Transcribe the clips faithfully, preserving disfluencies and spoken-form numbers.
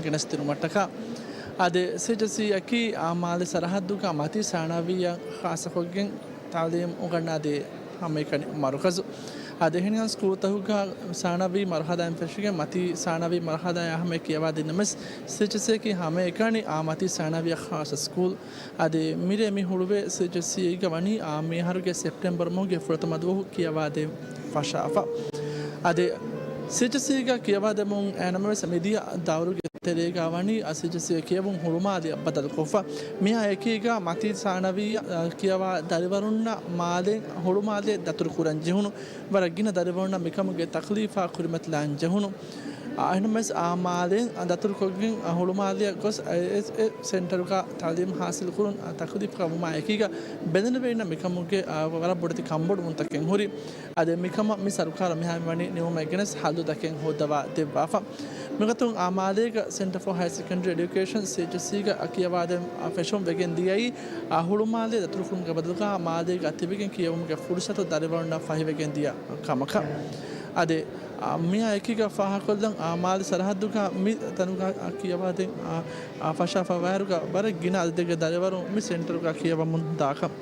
ގެނެސްދިނުމަށްޓަކާ. އަދި ސީއެޗްސީއަކީ އާ މާލެ ސަރަހައްދުގަ މަތީ ސާނަވީއަށް ޚާއްޞަކޮށްގެން ތަޢުލީމް އުނގަންނާދޭ ހަމައެކަނި މަރުކަޒު. އަދި އެހެނިހެން ސްކޫލްތަކުގަ ސާނަވީ މަރުހަލާއިން ފެށިގެން މަތީ ސާނަވީ މަރުހަލާއާ ހަމަޔަށް ކިޔަވާދިންނަމަވެސް، ސީއެޗްސީއަކީ ހަމައެކަނި އާ މަތީ ސާނަވީއަށް ޚާއްޞަ ސްކޫލް. އަދި މިރޭ މި ހުޅުވޭ ސީއެޗްސީގަ ވަނީ އާ މިއަހަރުގެ ސެޕްޓެމްބަރު މަހުގެ ފުރަތަމަ ދުވަހު ކިޔަވާދޭން ފަށާފަ. އަދި ސީއެޗްސީގަ ކިޔަވާދެމުން އަންނަމަވެސް މިދިޔަ ދައުރުގެ ތެރޭގަ ވަނީ ސީއެޗްސީގެ ކިޔެވުން ހުޅުމާލެއަށް ބަދަލުކޮށްފަ. މިއާ އެކީގަ މަތީ ސާނަވީއަށް ކިޔަވާ ދަރިވަރުންނަށް މާލެ ހުޅުމާލެ ދަތުރުކުރަން ޖެހުނު ވަރަށް ގިނަ ދަރިވަރުންނަށް މިކަމުގެ ތަކްލީފާ ކުރިމަތިލާން ޖެހުނު. އާ، އެހެންނަމަވެސް އާ މާލެ ދަތުރުކޮށްގެން ހުޅުމާލެއަށް ގޮސް އެ، އެ، އެ ސެންޓަރުގަ ތަޢުލީމް ހާސިލްކުރުން ތަކްލީފް ކަމުމާ އެކީގަ ބެލެނިވެރިންނަށް މިކަމުގެ، އާ، ވަރަށް ބޮޑެތި ކަންބޮޑުވުންތަކެއް ހުރި. އަދި މިކަމަށް މި ސަރުކާރު މިހާރު ވަނީ ނިމުމެއް ގެނެސް ހައްލުތަކެއް ހޯއްދަވާ ދެއްވާފަ. މިގޮތުން އާ މާލޭގަ ސެންޓަރ ފޯ ހަޔަރ ސެކަންޑަރީ އެޑިއުކޭޝަން، ސީއެޗްސީގަ އަ ކިޔަވާދޭން އަ ފެށުން ވެގެން ދިޔައީ، އާ ހުޅުމާލޭ ދަތުރުކުރުމުގެ ބަދަލުގަ މާލޭގަ ތިބެގެން ކިޔެވުމުގެ ފުރުސަތު ދަރިވަރުންނަށް ފަހިވެގެން ދިޔަ ކަމަކަށް. އަދި، އާ، މިއާ އެކީގަ ފާހަގަކޮށްލަން، އާ މާލެ ސަރަހައްދުގަ މި ތަނުގަ އަ ކިޔަވާދޭން އަ، އަ ފަށާފަ ވާއިރުގަ ވަރަށް ގިނަ އަދަދެއްގެ ދަރިވަރުން މި ސެންޓަރުގަ ކިޔަވަމުން ދާކަން.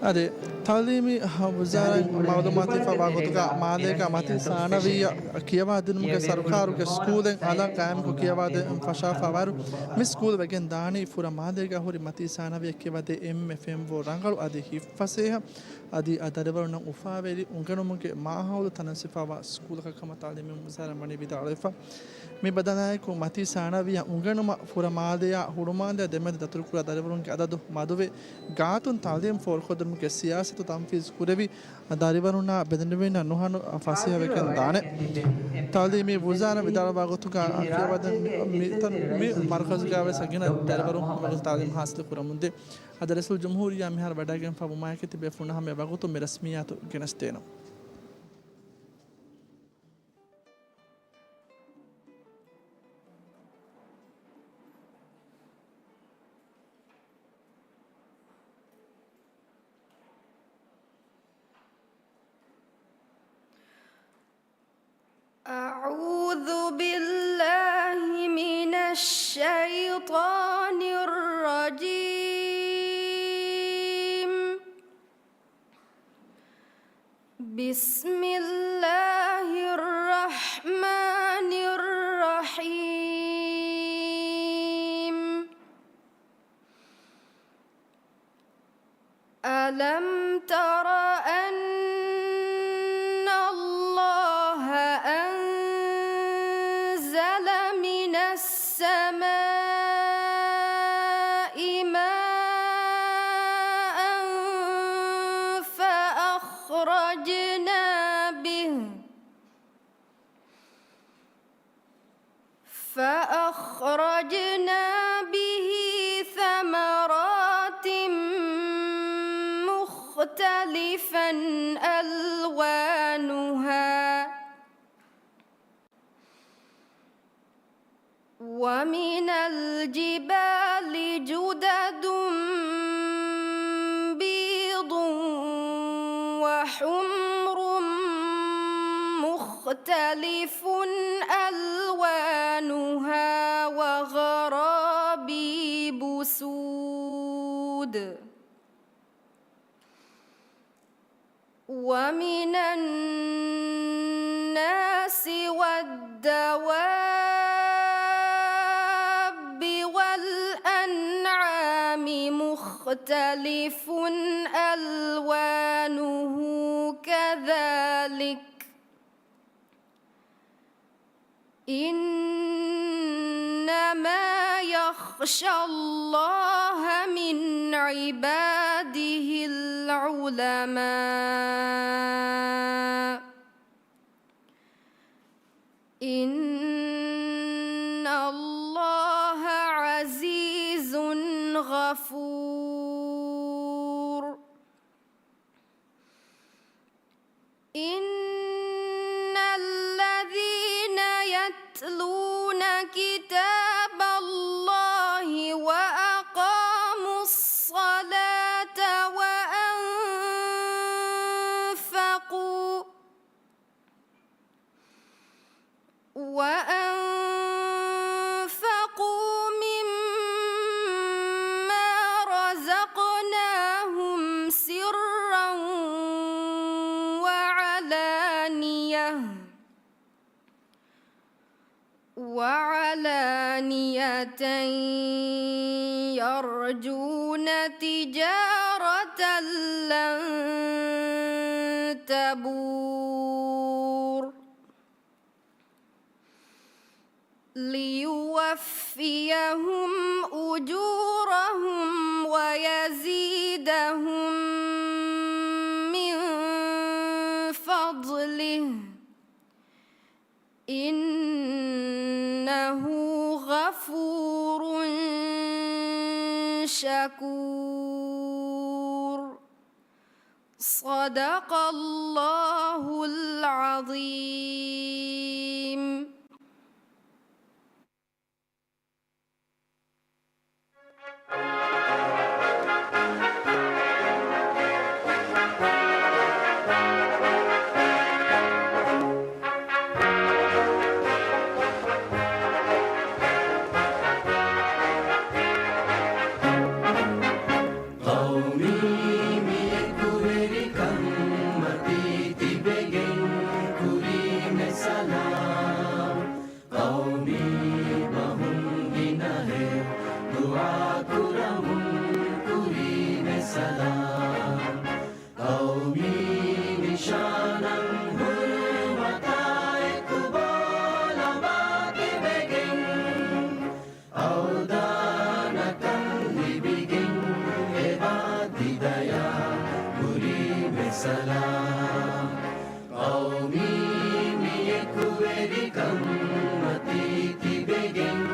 އަދި ތަޢުލީމީ ވުޒާރާއިން މަޢުލޫމާތު ދީފައިވާ ގޮތުގަ މާލޭގަ މަތީ ސާނަވީއަށް ކިޔަވާދިނުމުގެ ސަރުކާރުގެ ސްކޫލެއް އަލަށް ގާއިމްކޮށް ކިޔަވާދޭން ފަށާފަ ވާއިރު، މި ސްކޫލް ވެގެން ދާނީ ފުރަ މާލޭގަ ހުރި މަތީ ސާނަވީއަށް ކިޔަވާދޭ އެންމެ ފެންވޯ ރަނގަޅު އަދި ހިތްފަސޭހަ އަދި އަ ދަރިވަރުންނަށް އުފާވެރި އުނގެނުމުގެ މާހައުލު ތަނަވަސްވެފައިވާ ސްކޫލަކަށް ކަމަށް ތަޢުލީމީ ވުޒާރާ ވަނީ ވިދާޅުވެފަ. މި ބަދަލާއެކު މަތީ ސާނަވީއަށް އުނގެނުމަށް ފުރަ މާލެއާ ހުޅުމާލެއާ ދެމެދު ދަތުރުކުރާ ދަރިވަރުންގެ އަދަދު މަދުވެ، ގާތުން ތަޢުލީމް ފޯރުކޮށްދިނުމުގެ ސިޔާސަތު ތަންފީޒު ކުރެވި، އަ ދަރިވަރުންނާ ބެލެނިވެރިންނަށް ނުހަނު އަ ފަސޭހަވެގެން ދާނެ. ތަޢުލީމީ ވުޒާރާ ވިދާޅުވާ ގޮތުގަ އަ ކިޔަވާދޭން މި، މިތަން މި މަރުކަޒުގައިވެސް ގިނަ ދަރިވަރުން ހަމަގަސް ތަޢުލީމް ހާސިލު ކުރަމުންދޭ. އަދި ރައީސުލްޖުމްހޫރިއްޔާ މިހާރު ވަޑައިގެންފަ ވުމާއެކީ ތިބޭފުޅުންނަށް ހަމަ އެ ވަގުތު މި ރަސްމިއްޔާތު ގެނެސްދޭނަން. أعوذ بالله من الشيطان الرجيم. بسم الله الرحمن الرحيم. ألم تر أن الله أنزل من السماء ماء فأخرجنا به فأخرجنا به ثمرات مختلفا ألوانها ومن الجبال جدد بيض وحمر مختلف ألوانها وغرابيب سود ومن الناس والدواب والأنعام مختلف ألوانه كذلك إنما يخشى الله من عباده العلماء إن الله عزيز غفور إن الذين يتلون كتاب الله وأقاموا الصلاة وأنفقوا وأنفقوا مما رزقناهم سرا وعلانية وعلانية يرجون تجارة لن تبور. ليوفيهم أجورهم ويزيدهم من فضله، إنه غفور شكور. صدق الله العظيم. ޤައުމީ މި އެކުވެރިކަން މަތީ ތިބެގެން ކުރީމެ ސަލާމް. ޤައުމީ ބަހުން ގިނަހެޔޮ ދުޢާ ކުރަމުން ކުރީމެ ސަލާމް. ޤައުމީ ނިޝާނަށް ހުރުމަތާ އެކު ބޯލަމާ ތިބެގެން، އަވްދާނަކަން ލިބިގެން އެބާ ތި ދަޔާ ކުރީމެ ސަލާމް. ޤައުމީ މި އެކުވެރިކަން މަތީ ތިބެގެން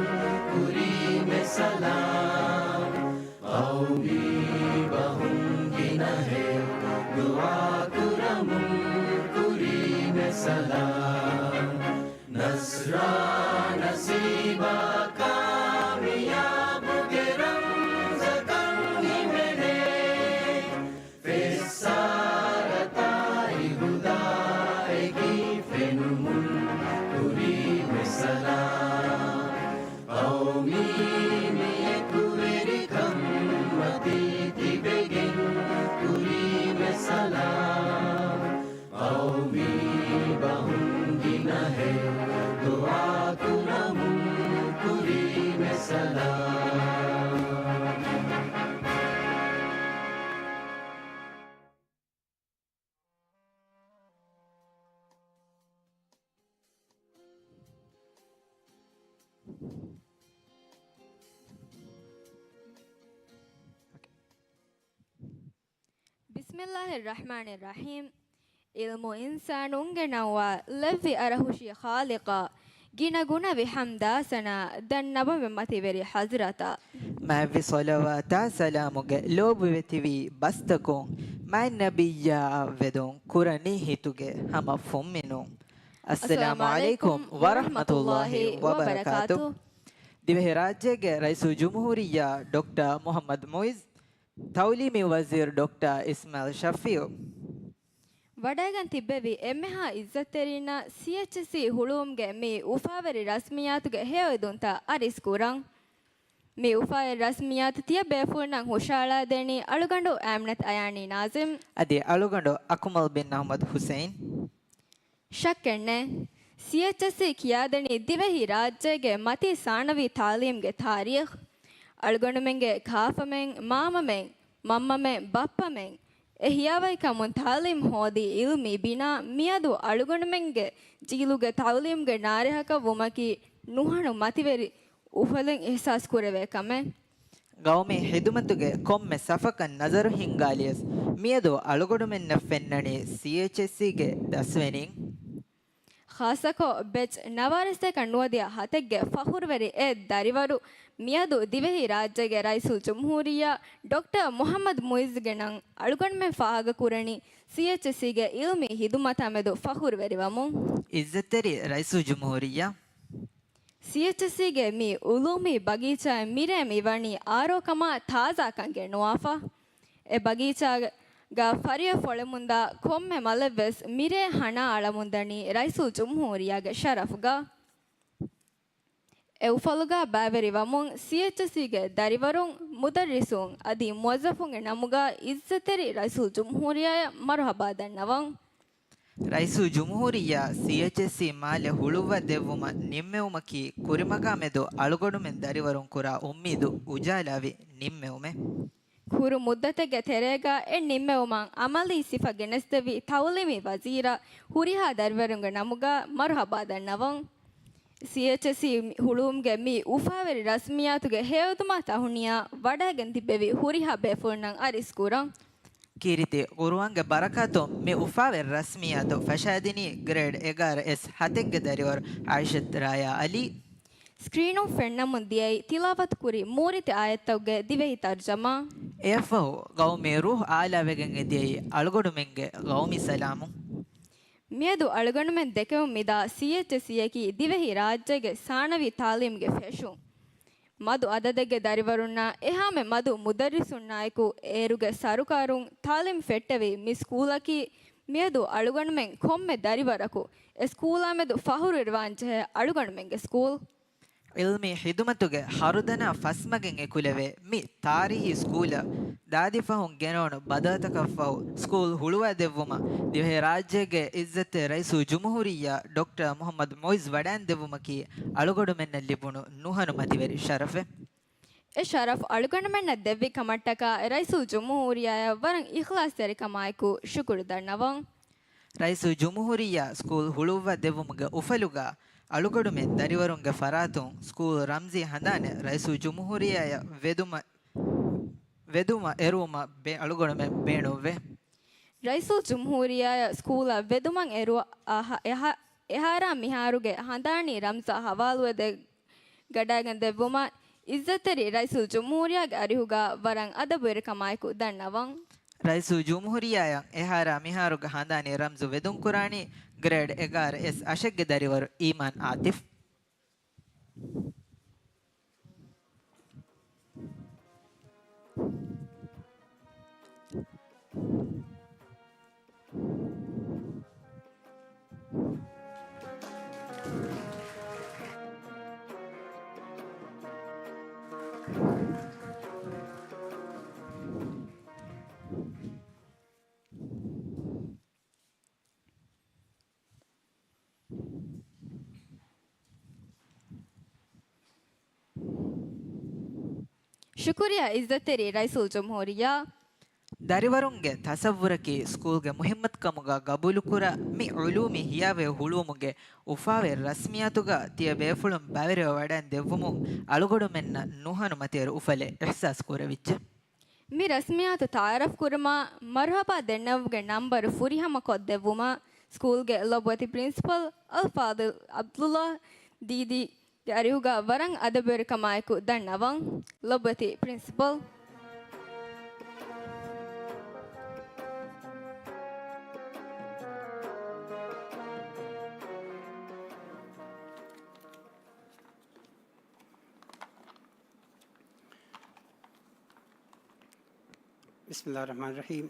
ކުރީމެ ސަލާމް. ޤައުމީ ބަހުން ގިނަހެޔޮ ދުޢާ ކުރަމުން ކުރީމެ ސަލާމް. ނަޞްރާ ނަސީބާ ކާމިޔާބުގެ ރަމްޒަކަށް ހިމެނޭ. ފެއްސާރަތާއި ހުދާއެކީ ފެނުމުން ކުރީމެ ސަލާމް. ޤައުމީ މި އެކުވެރިކަން މަތީ ތިބެގެން ކުރީމެ ސަލާމް. ޤައުމީ ބަހުން ގިނަހެޔޮ ދުޢާ ކުރަމުން ކުރީމެ ސަލާމް. بسم الله الرحمن الرحيم. ޢިލްމު އިންސާނުންގެ ނައުވާ ލެއްވި އަރަހުށި ޚާލިޤާ، ގިނަ ގުނަވި ޙަމްދާ ސަނާ ދަންނަވަމެ މަތިވެރި ޙަޟްރަތާ. މާތްވި ޞަލަވާތާ ސަލާމުގެ ލޯބިވެތިވި ބަސްތަކުން، މާތް ނަބިއްޔާއަށް ވެދުން ކުރަނީ ހިތުގެ ހަމަ ފުންމިނުން. އައްސަލާމު ޢަލައިކުމް ވަރަޙްމަތުﷲި ވަބަރަކާތު. ދިވެހިރާއްޖޭގެ ރައީސުލްޖުމްހޫރިއްޔާ ޑޮކްޓަރ މުޙައްމަދު މުޢިއްޒު، ތަޢުލީމީ ވަޒީރު ޑޮކްޓަރ އިސްމާޢީލް ޝަފީޢު. ވަޑައިގެން ތިއްބެވި އެންމެހާ ޢިއްޒަތްތެރިންނަށް ސީއެޗްސީ ހުޅުވުމުގެ މި އުފާވެރި ރަސްމިއްޔާތުގެ ހެޔޮއިދުންތައް އަރިސް ކުރަން. މި އުފާވެރި ރަސްމިއްޔާތު ތިޔަ ބޭފުޅުންނަށް ހުށަހަޅާދޭނީ އަޅުގަނޑު އާމިނަތު އަޔާނީ ނާޒިމް. އަދި އަޅުގަނޑު އަކުމަލް ބިން އަޙްމަދު ޙުސައިން. ޝައްކެއްނެތް، ސީއެޗްއެސްސީ ކިޔާދެނީ ދިވެހި ރާއްޖޭގެ މަތީ ސާނަވީ ތާލީމްގެ ތާރީޚް. އަޅުގަނޑުމެންގެ ކާފަމެން، މާމަމެން، މަންމަމެން، ބައްޕަމެން އެ ހިޔާވަހިކަމުން ތާލީމް ހޯދި އިލްމީ ބިނާ މިއަދު އަޅުގަނޑުމެންގެ ޖީލުގެ ތަޢުލީމްގެ ނާރެހަކަށް ވުމަކީ ނުހަނު މަތިވެރި އުފަލެއް އިޙްސާސް ކުރެވޭ ކަމެއް. ގައުމީ ޚިދުމަތުގެ ކޮންމެ ސަފަކަށް ނަޒަރު ހިންގާލިޔަސް، މިއަދު އަޅުގަނޑުމެންނަށް ފެންނަނީ ސީއެޗްއެސްސީގެ ދަސްވެނީން. ޚާއްޞަކޮށް ބެޗް ނަވާރަސަތަކަށް ނުވަދިހަ ހަތެއްގެ ފަޚުރުވެރި އެއް ދަރިވަރު މިއަދު ދިވެހި ރާއްޖޭގެ ރައީސުލްޖުމްހޫރިއްޔާ ޑޮކްޓަރ މުޙައްމަދު މުޢިއްޒުގެ ނަން އަޅުގަނޑުމެން ފާހަގަކުރަނީ ސީއެޗްއެސްސީގެ އިލްމީ ޚިދުމަތާމެދު ފަޚުރުވެރިވަމުން. ޢިއްޒަތްތެރި ރައީސުލްޖުމްހޫރިއްޔާ! ސީއެޗްއެސްސީގެ މި ޢުލޫމީ ބަގީޗާއިން މިރޭ މިވަނީ އާރޯކަމާ ތާޒާކަން ގެނުވާފަ. އެ ބަގީޗާގަ ފަރިޔަށް ފޮޅެމުންދާ ކޮންމެ މަލެއްވެސް މިރޭ ހަނާ އަޅަމުންދަނީ ރައީސުލްޖުމްހޫރިއްޔާގެ ޝަރަފުގަ. އެ އުފަލުގަ ބައިވެރިވަމުން ސީއެޗްއެސްސީގެ ދަރިވަރުން، މުދައްރިސުން އަދި މުވައްޒަފުންގެ ނަމުގަ އިއްޒަތްތެރި ރައީސުލްޖުމްހޫރިއްޔާއަށް މަރުހަބާ ދަންނަވަން. ރައީސުލްޖުމްހޫރިއްޔާ ސީއެޗްއެސްސީ މާލެ ހުޅުއްވާ ދެއްވުމަށް ނިންމެވުމަކީ ކުރިމަގާމެދު އަޅުގަނޑުމެން ދަރިވަރުން ކުރާ އުއްމީދު އުޖާލާވި ނިންމެވުމެއް. ކުރު މުއްދަތެއްގެ ތެރޭގަ އެ ނިންމެވުމަށް އަމަލީ ސިފަ ގެނެސްދެއްވި ތައުލީމީ ވަޒީރަށް ހުރިހާ ދަރިވަރުންގެ ނަމުގަ މަރުހަބާ ދަންނަވަން. ސީއެޗްއެސްސީ ހުޅުވުމުގެ މި އުފާވެރި ރަސްމިއްޔާތުގެ ހެޔޮއެދުމާ ތަހުނިޔާ ވަޑައިގެން ތިއްބެވި ހުރިހާ ބޭފުޅުންނަށް އަރިސް ކުރަން. ކީރިތި ޤުރުއާންގެ ބަރަކާތުން މި އުފާވެރި ރަސްމިއްޔާތު ފަށާދިނީ ގްރޭޑް އެގާރަ އެސް ހަތެއްގެ ދަރިވަރު އާއިޝަތު ރާޔާ އަލީ. ސްކްރީނުން ފެންނަމުން ދިޔައީ ތިލާވަތުކުރި މޫރިތި އާޔަތްތަކުގެ ދިވެހި ތަރުޖަމާ. އެއަށްފަހު ގައުމީ ރޫހު އާލާވެގެން އެދިޔައީ އަޅުގަނޑުމެންގެ ގައުމީ ސަލާމުން. މިއަދު އަޅުގަނޑުމެން ދެކެމުން މިދާ ސީއެޗްއެސްސީއަކީ ދިވެހި ރާއްޖޭގެ ސާނަވީ ތާލީމުގެ ފެށުން. މަދު އަދަދެއްގެ ދަރިވަރުންނާ އެހާމެ މަދު މުދައްރިސުންނާއެކު އޭރުގެ ސަރުކާރުން ތާލީމް ފެއްޓެވި މި ސްކޫލަކީ މިއަދު އަޅުގަނޑުމެން ކޮންމެ ދަރިވަރަކު އެ ސްކޫލާމެދު ފަހުރުވެރިވާންޖެހޭ އަޅުގަނޑުމެންގެ ސްކޫލް. ޢިލްމީ ޚިދުމަތުގެ ހަރުދަނާ ފަސްމަގެއް އެކުލެވޭ މި ތާރީހީ ސްކޫލަށް ދާދި ފަހުން ގެނައުނު ބަދަލުތަކަށްފަހު ސްކޫލް ހުޅުވާދެއްވުމަށް ދިވެހިރާއްޖޭގެ ޢިއްޒަތްތެރި ރައީސުލްޖުމްހޫރިއްޔާ ޑޮކްޓަރ މުޙައްމަދު މުޢިއްޒު ވަޑައިންދެއްވުމަކީ އަޅުގަނޑުމެންނަށް ލިބުނު ނުހަނު މަތިވެރި ޝަރަފެއް. އެ ޝަރަފް އަޅުގަނޑުމެންނަށް ދެއްވި ކަމަށްޓަކާ ރައީސުލްޖުމްހޫރިއްޔާއަށް ވަރަށް އިޚްލާޞްތެރިކަމާއެކު ޝުކުރު ދަންނަވަން. ރައީސުލްޖުމްހޫރިއްޔާ ސްކޫލް ހުޅުއްވާ ދެއްވުމުގެ އުފަލުގަ އަޅުގަނޑުމެން ދަރިވަރުންގެ ފަރާތުން ސްކޫލް ރަމްޒީ ހަނދާނެއް ރައީސުލްޖުމްހޫރިއްޔާއަށް ވެދުމަށް، ވެދުމަށް އެރުވުމަށް ބެ-، އަޅުގަނޑުމެން ބޭނުންވޭ. ރައީސުލްޖުމްހޫރިއްޔާއަށް ސްކޫލަށް ވެދުމަށް އެރު އަހަ-، އެހަ-، އެހާރާ މިހާރުގެ ހަނދާނީ ރަމްޒާ ހަވާލުވެދެ ގަޑައިގެން ދެއްވުމަށް އިއްޒަތްތެރި ރައީސުލްޖުމްހޫރިއްޔާގެ އަރިހުގަ ވަރަށް އަދަބުވެރިކަމާއެކު ދަންނަވަން. ރައީސުލްޖުމްހޫރިއްޔާއަށް އެހާރާ މިހާރުގެ ހަނދާނީ ރަމްޒު ވެދުންކުރާނީ ގްރޭޑް އެގާރަ އެސް އަށެއްގެ ދަރިވަރު އީމާން އާތިފް. ޝުކުރިއްޔާ އިއްޒަތްތެރި ރައީސުލްޖުމްހޫރިއްޔާ. ދަރިވަރުންގެ ތަޞައްވުރަކީ ސްކޫލްގެ މުހިއްމަތުކަމުގަ ގަބޫލުކުރާ މި ޢުލޫމީ ހިޔާވައި ހުޅުވުމުގެ އުފާވެރި ރަސްމިއްޔާތުގަ ތިޔަ ބޭފުޅުން ބައިވެރިވެވަޑައިން ދެއްވުމުން އަޅުގަނޑުމެންނަށް ނުހަނު މަތިވެރި އުފަލެއް އިޙްސާސް ކުރެވިއްޖެ. މި ރަސްމިއްޔާތު ތަޢާރަފް ކުރުމަށް މަރުޙަބާ ދެންނެވުމުގެ ނަންބަރު ފުރިހަމަ ކޮށްދެއްވުމަށް ސްކޫލްގެ ލޮބުވެތި ޕްރިންސިޕަލް އަލްފާޟިލް ޢަބްދުﷲ ދީދީގެ އަރިހުގަ ވަރަށް އަދަބުވެރިކަމާއެކު ދަންނަވަން. ލޮބުވެތި ޕްރިންސިޕަލް. ބިސްމިﷲ އައްރަޙްމާނި އައްރަޙީމް.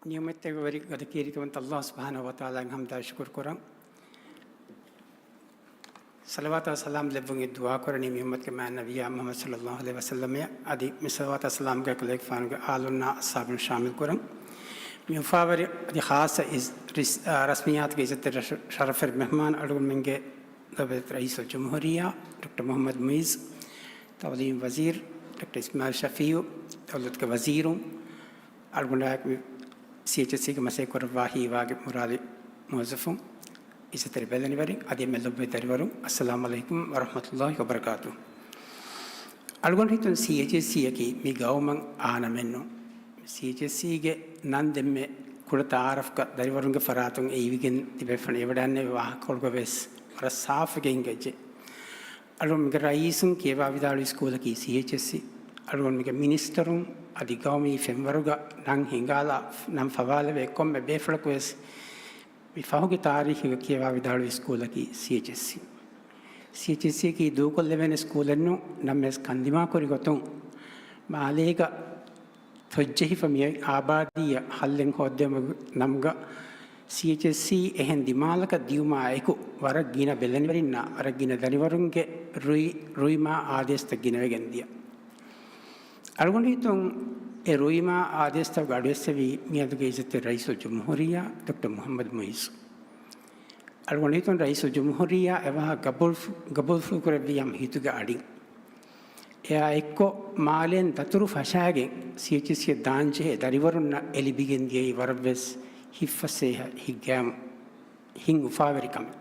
ނިޢުމަތްތެރި ވެރި ގަދަ ކީރިތިވަންތަ ﷲ ސުބްޙާނަހޫ ވަތަޢާލާއަށް ޙަމްދާ ޝުކުރު ކުރަން. ޞަލަވާތާ ސަލާމް ލެއްވުން ދުޢާ ކުރަނީ މި އުއްމަތުގެ މާތް ނަބިއްޔާ މުޙައްމަދު ޞައްލަﷲ ޢަލައިހި ވަސައްލަމައަށް. އަދި މި ޞަލަވާތާ ސަލާމްގެ އަކުލެގެފާނުގެ އާލުންނާ އަޞްޙާބުން ޝާމިލް ކުރަން. މި އުފާވެރި އަދި ޚާއްޞަ އިސް-، ރިސް-، އާ، ރަސްމިއްޔާތުގެ އިއްޒަތްތެރި ޝަ-، ޝަރަފުވެރި މެހްމާން އަޅުގަނޑުމެންގެ ލޮބުވެތި ރައީސުލްޖުމްހޫރިއްޔާ ޑޮކްޓަރ މުޙައްމަދު މުޢިއްޒު، ތަޢުލީމް ވަޒީރު ޑޮކްޓަރ އިސްމާޢީލް ޝަފީޢު، ދައުލަތުގެ ވަޒީރުން، އަޅުގަނޑާއެކު މި ސީއެޗްއެސްސީގެ މަސައްކަތް ކުރައްވާ ހީވާގި މުރާލި މުވައްޒަފުން، އިއްޒަތްތެރި ބެލެނިވެރިން، އަދި އެންމެ ލޮބުވެތި ދަރިވަރުން، އައްސަލާމު ޢަލައިކުމް ވަރަޙްމަތުﷲ ވަބަރަކާތުހު. އަޅުގަނޑު ހިތުން ސީއެޗްއެސްސީއަކީ މި ގައުމަށް އާނަމެއްނު. ސީއެޗްއެސްސީގެ ނަން ދެންމެ ކުޑަ ތަޢާރަފްގަ ދަރިވަރުންގެ ފަރާތުން އެއިވިގެން ތިބޭފުޅުން އެވަޑައިންނެވި ވާހަކަކޮޅުގަ ވެސް ވަރަށް ސާފުވެގެން އިނގައްޖެ. އަޅުގަނޑުމެންގެ ރައީސުން ކިޔަވާ ވިދާޅުވި ސްކޫލަކީ ސީއެޗްއެސްސީ. އަޅުގަނޑުމެންގެ މިނިސްޓަރުން އަދި ގައުމީ ފެންވަރުގަ ނަން ހިނގާލާ، ނަން ފަވާލެވޭ ކޮންމެ ބޭފުޅަކު ވެސް މި ފަހުގެ ތާރީޚުގަ ކިޔަވާ ވިދާޅުވި ސްކޫލަކީ ސީއެޗްއެސްސީ. ސީއެޗްއެސްސީއަކީ ދޫކޮށްލެވޭނެ ސްކޫލެއްނު، ނަމަވެސް ކަންދިމާކުރި ގޮތުން މާލޭގަ ތޮއްޖެހިފަ މިއޮތް އާބާދީއަށް ހައްލެއް ހޯއްދެވުމުގެ ނަމުގަ ސީއެޗްއެސްސީ އެހެން ދިމާލަކަށް ދިޔުމާ އެކު، ވަރަށް ގިނަ ބެލެނިވެރިންނާ، ވަރަށް ގިނަ ދަރިވަރުންގެ ރުއި، ރުއިމާ އާދޭސްތައް ގިނަވެގެން ދިޔަ. އަޅުގަނޑު ހިތުން އެ ރުއިމާ އާދޭސްތަކުގެ އަޑުއެއްސެވީ މިއަދުގެ އިއްޒަތްތެރި ރައީސުލްޖުމްހޫރިއްޔާ ޑޮކްޓަރ މުޙައްމަދު މުޢިއްޒު. އަޅުގަނޑު ހިތުން ރައީސުލްޖުމްހޫރިއްޔާ އެވާހަކަ ގަބޫލު، ގަބޫލުފުޅު ކުރެއްވި ހަމަ ހިތުގެ އަޑިން. އެއާ އެއްކޮށް، މާލޭން ދަތުރު ފަށާގެން ސީއެޗްއެސްސީއަށް ދާންޖެހޭ ދަރިވަރުންނަށް އެ ލިބިގެން ދިޔައީ ވަރަށްވެސް ހިތްފަސޭހަ، ހިތްގައިމު، ހިތް އުފާވެރި ކަމެއް.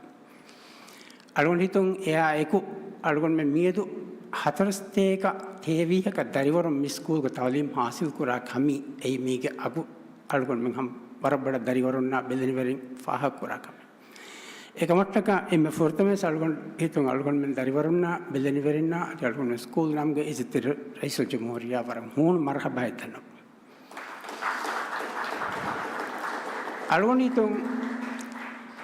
އަޅުގަނޑު ހިތުން އެއާ އެކު، އަޅުގަނޑުމެން މިއަދު ހަތަރުސަތޭކަ ތޭވީހަކަށް ދަރިވަރުން މި ސްކޫލްގަ ތަޢުލީމް ޙާޞިލް ކުރާ ކަމީ އެއީ މީގެ އަގު. އަޅުގަނޑުމެން ހަމަ ވަރަށް ބޮޑަށް ދަރިވަރުންނާ ބެލެނިވެރިން ފާހަގަ ކުރާ ކަމެއް. އެކަމަށްޓަކާ އެންމެ ފުރަތަމަވެސް އަޅުގަނޑު ހިތުން އަޅުގަނޑުމެން ދަރިވަރުންނާ ބެލެނިވެރިންނާ އަދި އަޅުގަނޑު ސްކޫލް ނަމުގެ އިއްޒަތްތެރި ރައީސުލްޖުމްހޫރިއްޔާ ވަރަށް ހޫނު މަރުޙަބާއެއް ދަންނަވަން. އަޅުގަނޑު ހިތުން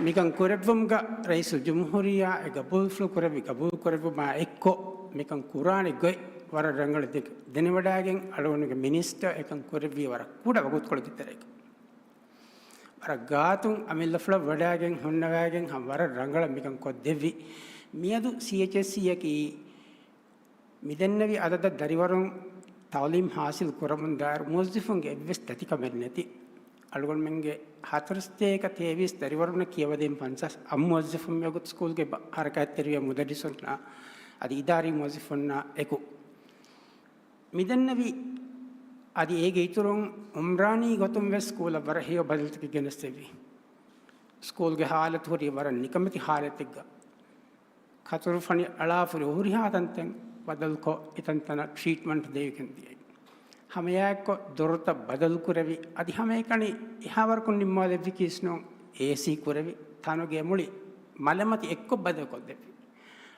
މިކަން ކުރެއްވުމުގަ ރައީސުލްޖުމްހޫރިއްޔާ އެ ގަބޫލުފުޅު ކުރެއްވި، ގަބޫލު ކުރެއްވުމާ އެއްކޮށް މިކަން ކުރާނެ ގޮތް ވަރަށް ރަނގަޅަށް ދެ-، ދެނެވަޑައިގެން އަޅުގަނޑުގެ މިނިސްޓަރ އެކަން ކުރެއްވީ ވަރަށް ކުޑަ ވަގުތުކޮޅެއްގެ ތެރޭގަ. ވަރަށް ގާތުން އަމިއްލަފުޅަށް ވަޑައިގެން ހުންނަވައިގެން ހަމަ ވަރަށް ރަނގަޅަށް މިކަން ކޮށްދެއްވި. މިއަދު ސީއެޗްއެސްސީއަކީ މިދެންނެވި އަދަދަށް ދަރިވަރުން ތަޢުލީމް ޙާޞިލް ކުރަމުން ދާއިރު މުވައްޒަފުންގެ އެއްވެސް ދަތިކަމެއް ނެތި، އަޅުގަނޑުމެންގެ ހަތަރުސަތޭކަ ތޭވީސް ދަރިވަރުންނަށް ކިޔަވަދޭން ފަންސާސް އަށް މުވައްޒަފުން މިވަގުތު ސްކޫލްގެ ބަ-، ހަރަކާތްތެރިވިޔާ މުދައްރިސުންނާ އަދި އިދާރީ މުވައްޒަފުންނާ އެކު. މިދެންނެވި އަދި އޭގެ އިތުރުން އުމްރާނީ ގޮތުން ވެސް ސްކޫލަށް ވަރަށް ހެޔޮ ބަދަލުތަކެއް ގެނެސްދެއްވި. ސްކޫލްގެ ހާލަތު ހުރީ ވަރަށް ނިކަމެތި ހާލަތެއްގަ. ކަތުރުފަނި އަޅާފުރި ހުރިހާ ތަންތަން ބަދަލުކޮށް، އެތަންތަނަށް ޓްރީޓްމަންޓް ދެވިގެން ދިޔައީ. ހަމައެއާއެއްކޮށް ދޮރުތައް ބަދަލުކުރެވި، އަދި ހަމައެކަނި އެހާވަރަކުން ނިންމާލެއްވި ކީސްނޫން އޭސީ ކުރެވި، ތަނުގެ މުޅި މަލަމަތި އެއްކޮށް ބަދަލުކޮށްދެއްވި.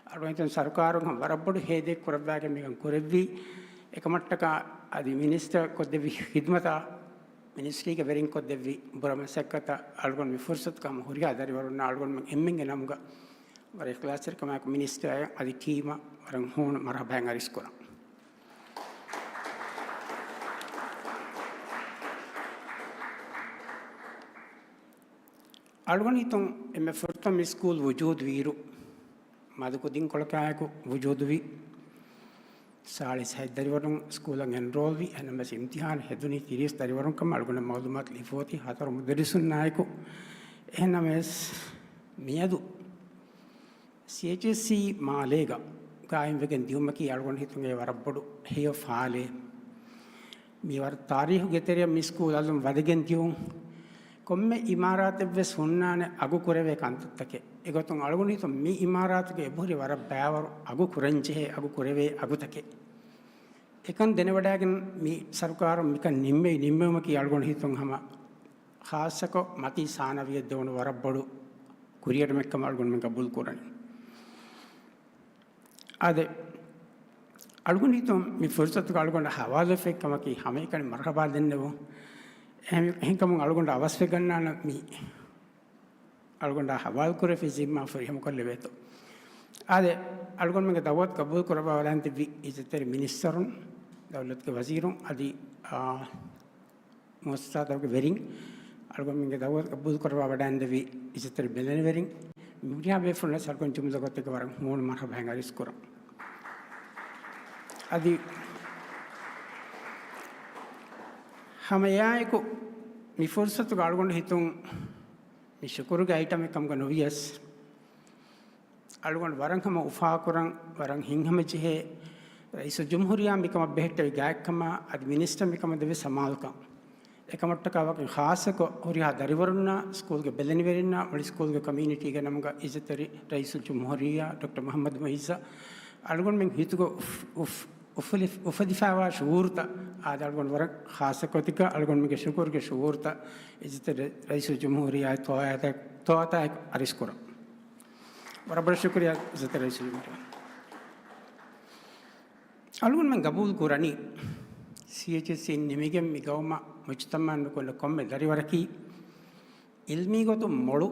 އަޅުގަނޑު ހިތުން ސަރުކާރުން ހަމަ ވަރަށް ބޮޑު ހޭދައެއް ކުރައްވާގެން މިކަން ކުރެއްވީ. އެކަމަށްޓަކާ އަދި މިނިސްޓަރ ކޮށްދެއްވި ޚިދްމަތާ، މިނިސްޓްރީގެ ވެރިން ކޮށްދެއްވި ބުރަ މަސައްކަތަށް އަޅުގަނޑު މި ފުރުސަތުގަ ހުރިހާ ދަރިވަރުންނާ އަޅުގަނޑުމެން އެންމެންގެ ނަމުގަ ވަރަށް އިޚްލާޞްތެރިކަމާއެކު މިނިސްޓަރ އަދި ޓީމަށް ވަރަށް ހޫނު މަރުޙަބާއިން އަރިސްކުރަން. އަޅުގަނޑު ހިތުން އެންމެ ފުރަތަމަ މި ސްކޫލް ވުޖޫދު ވިއިރު، މަދު ކުދިންކޮޅަކާއެކު ވުޖޫދުވި، ސާޅީސް ހަތް ދަރިވަރުން ސްކޫލަށް އެންރޯލްވި، އެހެންނަމަވެސް އިމްތިޙާން ހެދުނީ ތިރީސް ދަރިވަރުން ކަމަށް އަޅުގަނޑަށް މަޢުލޫމާތު ލިބިފައޮތީ ހަތަރު މުދައްރިސުންނާއެކު. އެހެންނަމަވެސް މިއަދު ސީއެޗްއެސްސީ މާލޭގަ ގާއިމްވެގެން ދިޔުމަކީ އަޅުގަނޑު ހިތުން އެ ވަރަށް ބޮޑު ހެޔޮ ފާލެއް. މި ވަރަށް ތާރީޚުގެ ތެރެއަށް މި ސްކޫލް އަލުން ވަދެގެން ދިޔުން. ކޮންމެ އިމާރާތެއްވެސް ހުންނާނެ އަގު ކުރެވޭ ކަންތައްތަކެއް. އެގޮތުން އަޅުގަނޑު ހިތުން މި އިމާރާތުގަ އެބަހުރި ވަރަށް ބައިވަރު އަގު ކުރަންޖެހޭ އަގު ކުރެވޭ އަގުތަކެއް. އެކަން ދެނެވަޑައިގެން މި ސަރުކާރުން މިކަން ނިންމެވި ނިންމެވުމަކީ އަޅުގަނޑު ހިތުން ހަމަ ޚާއްޞަކޮށް މަތީ ސާނަވީއަށް ދެވުނު ވަރަށް ބޮޑު ކުރިއެރުމެއްކަމަށް އަޅުގަނޑުމެން ގަބޫލު ކުރަނީ. އާދެ، އަޅުގަނޑު ހިތުން މި ފުރުސަތުގަ އަޅުގަނޑަށް ހަވާލުވެފައި ކަމަކީ ހަމައެކަނި މަރުޙަބާ ދެންނެވުން. އެހެން، އެހެންކަމުން އަޅުގަނޑު އަވަސްވެގަންނާނަން މި އަޅުގަނޑާ ހަވާލުކުރެފި ޒިންމާ ފުރިހަމަކޮށްލެވޭތޯ. އާދެ، އަޅުގަނޑުމެންގެ ދަޢުވަތު ގަބޫލު ކުރައްވާ ވަޑައިގެންދެއްވި އިއްޒަތްތެރި މިނިސްޓަރުން، ދައުލަތުގެ ވަޒީރުން އަދި، އާ، މުއައްސަސާތަކުގެ ވެރިން، އަޅުގަނޑުމެންގެ ދަޢުވަތު ގަބޫލު ކުރައްވާ ވަޑައިގެންދެއްވި އިއްޒަތްތެރި ބެލެނިވެރިން، މި ހުރިހާ ބޭފުޅުންނަށް އަޅުގަނޑު ޖުމްލަ ގޮތެއްގަ ވަރަށް ހޫނު މަރުޙަބާއިން އަރިސްކުރަން. އަދި ހަމައެއާއެކު މި ފުރުސަތުގަ އަޅުގަނޑު ހިތުން މި ޝުކުރުގެ އައިޓަމެއް ކަމުގަ ނުވިޔަސް، އަޅުގަނޑު ވަރަށް ހަމަ އުފާކުރަން، ވަރަށް ހިތްހަމަޖެހޭ ރައީސުލްޖުމްހޫރިއްޔާ މިކަމަށް ބެހެއްޓެވި ގާތްކަމާ އަދި މިނިސްޓަރ މިކަމަށް ދެއްވި ސަމާލުކަން. އެކަމަށްޓަކާ ވަކިން ޚާއްޞަކޮށް ހުރިހާ ދަރިވަރުންނާ، ސްކޫލްގެ ބެލެނިވެރިންނާ، މުޅި ސްކޫލްގެ ކޮމިއުނިޓީގެ ނަމުގަ އިއްޒަތްތެރި ރައީސުލްޖުމްހޫރިއްޔާ ޑޮކްޓަރ މުޙައްމަދު މުޢިއްޒަށް އަޅުގަނޑުމެން ހިތުގަ އުފް-، އުފް-، އުފުލި-، އުފެދިފައިވާ ޝުޢޫރުތައް އާދެ، އަޅުގަނޑު ވަރަށް ޚާއްޞަކޮށް އަޅުގަނޑުމެންގެ ޝުކުރުގެ ޝުޢޫރުތައް އިއްޒަތްތެރި ރައީސުލްޖުމްހޫރިއްޔާ ތޯއާތަ-، ތޯއާތާއެކު އަރިސްކުރަން. ވަރަށް ބޮޑަށް ޝުކުރިއްޔާ އިއްޒަތްތެރި ރައީސުލްޖުމްހޫރިއްޔާ. އަޅުގަނޑުމެން ގަބޫލު ކުރަނީ ސީއެޗްއެސްސީ ނިމިގެން މި ގައުމަށް މުޖުތަމަޢަށް ނުކުންނަ ކޮންމެ ދަރިވަރަކީ އިލްމީ ގޮތުން މޮޅު،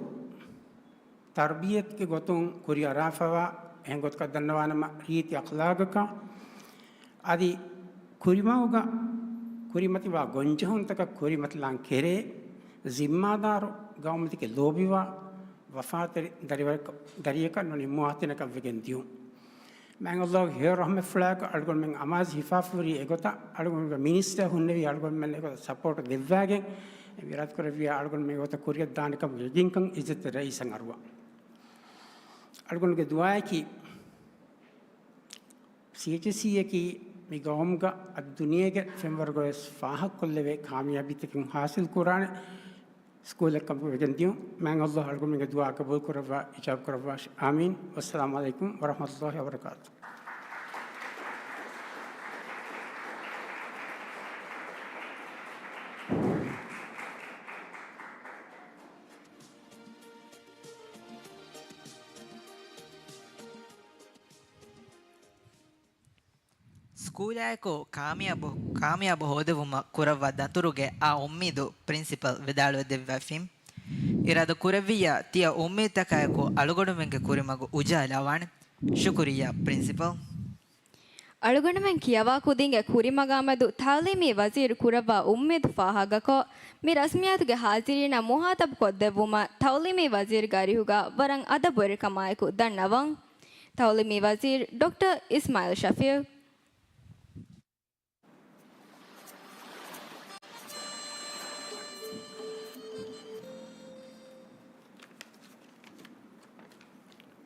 ތަރްބިޔަތުގެ ގޮތުން ކުރިއަރާފައިވާ، އެހެން ގޮތަކަށް ދަންނަވާނަމަ ރީތި އަޚްލާގަކާ އަދި ކުރިމަގުގަ ކުރިމަތިވާ ގޮންޖެހުންތަކަށް ކުރިމަތިލާން ކެރޭ، ޒިންމާދާރު ގައުމުތަކެއް ލޯބިވާ ވަފާތެރި ދަރިވަރަކަށް، ދަރިއަކަށް ނުނިންމުވާ ތިނަކަށް ވެގެން ދިޔުން. މާތް ﷲ ގެ ހެޔޮ ރަޙްމަތްފުޅާއެކު އަޅުގަނޑުމެން އަމާޒު ހިފާފަހުރީ އެގޮތަށް، އަޅުގަނޑުގެ މިނިސްޓަރ ހުންނެވީ އަޅުގަނޑުމެން އެގޮތަށް ސަޕޯޓް ދެއްވާގެން، އިރާދަކުރެއްވިޔާ އަޅުގަނޑުމެން އެގޮތަށް ކުރިއަށް ދާނެކަމުގެ ޔަގީންކަން އިއްޒަތްތެރި ރައީސަށް އަރުވާ. އަޅުގަނޑުގެ ދުޢާއަކީ، ސީއެޗްއެސްސީއަކީ މި ގައުމުގަ އަދި ދުނިޔޭގެ ފެންވަރުގަވެސް ފާހަގަކޮށްލެވޭ ކާމިޔާބީތަކުން ހާސިލް ކުރާނެ ސްކޫލެއްކަމަށް ވެގެން ދިޔުން. މާތް ﷲ އަޅުގަނޑުމެންގެ ދުޢާ ޤަބޫލު ކުރައްވާ، އިޖާބަ ކުރައްވާށި. އާމީން. ވައްސަލާމު ޢަލައިކުމް ވަރަޙްމަތުﷲ ވަބަރަކާތުހު. ސްކޫލާއެކު ކާމިޔާބު، ކާމިޔާބު ހޯދެވުމަށް ކުރައްވާ ދަތުރުގެ އާ އުއްމީދު ޕްރިންސިޕަލް ވިދާޅުވެ ދެއްވާފިން. އިރާދަ ކުރެއްވިއްޔާ ތިޔަ އުއްމީދުތަކާއެކު އަޅުގަނޑުމެންގެ ކުރިމަގު އުޖާލާވާނެ. ޝުކުރިއްޔާ ޕްރިންސިޕަލް. އަޅުގަނޑުމެން ކިޔަވާ ކުދިންގެ ކުރިމަގާމެދު ތަޢުލީމީ ވަޒީރު ކުރައްވާ އުއްމީދު ފާހަގަކޮށް، މި ރަސްމިއްޔާތުގެ ހާޒިރީންނަށް މުހާތަބު ކޮށްދެއްވުމަށް ތަޢުލީމީ ވަޒީރުގެ އަރިހުގަ ވަރަށް އަދަބުވެރިކަމާއެކު ދަންނަވަން. ތަޢުލީމީ ވަޒީރު ޑޮކްޓަރ އިސްމާޢީލް ޝަފީޢު.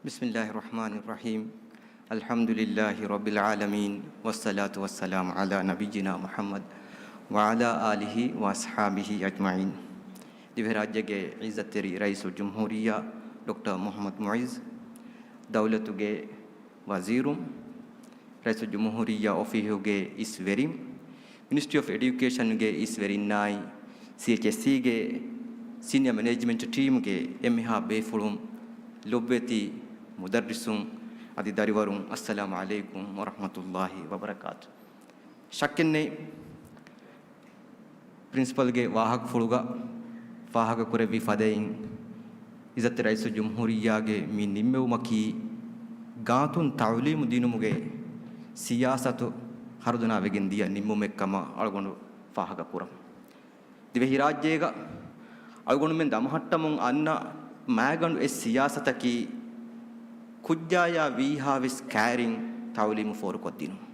بسم الله الرحمن الرحيم. الحمد لله رب العالمين، والصلاة والسلام على نبينا محمد وعلى آله وأصحابه أجمعين. ދިވެހިރާއްޖޭގެ އިއްޒަތްތެރި ރައީސުލްޖުމްހޫރިއްޔާ ޑޮކްޓަރ މުޙައްމަދު މުޢިއްޒު، ދައުލަތުގެ ވަޒީރުން، ރައީސުލްޖުމްހޫރިއްޔާ އޮފީހުގެ އިސް ވެރިން، މިނިސްޓްރީ އޮފް އެޑިއުކޭޝަންގެ އިސް ވެރިންނާއި، ސީއެޗްއެސްސީގެ ސީނިއަ މެނޭޖްމަންޓް ޓީމްގެ އެންމެހާ ބޭފުޅުން، ލޮބުވެތި މުދައްރިސުން އަދި ދަރިވަރުން، އައްސަލާމު ޢަލައިކުމް ވަރަޙްމަތުﷲ ވަބަރަކާތު. ޝައްކެއްނެތް، ޕްރިންސިޕަލްގެ ވާހަކަފުޅުގަ ފާހަގަކުރެއްވި ފަދައިން، އިއްޒަތްތެރި ރައީސުލްޖުމްހޫރިއްޔާގެ މި ނިންމެވުމަކީ، ގާތުން ތަޢުލީމު ދިނުމުގެ ސިޔާސަތު ހަރުދަނާވެގެން ދިޔަ ނިންމުމެއްކަމަށް އަޅުގަނޑު ފާހަގަކުރަން. ދިވެހިރާއްޖޭގަ އަޅުގަނޑުމެން ދަމަހައްޓަމުން އަންނަ މާގަނޑު އެއް ސިޔާސަތަކީ، ކުއްޖާޔާ ވީހާވެސް ކައިރިން ތަޢުލީމު ފޯރުކޮށްދިނުން.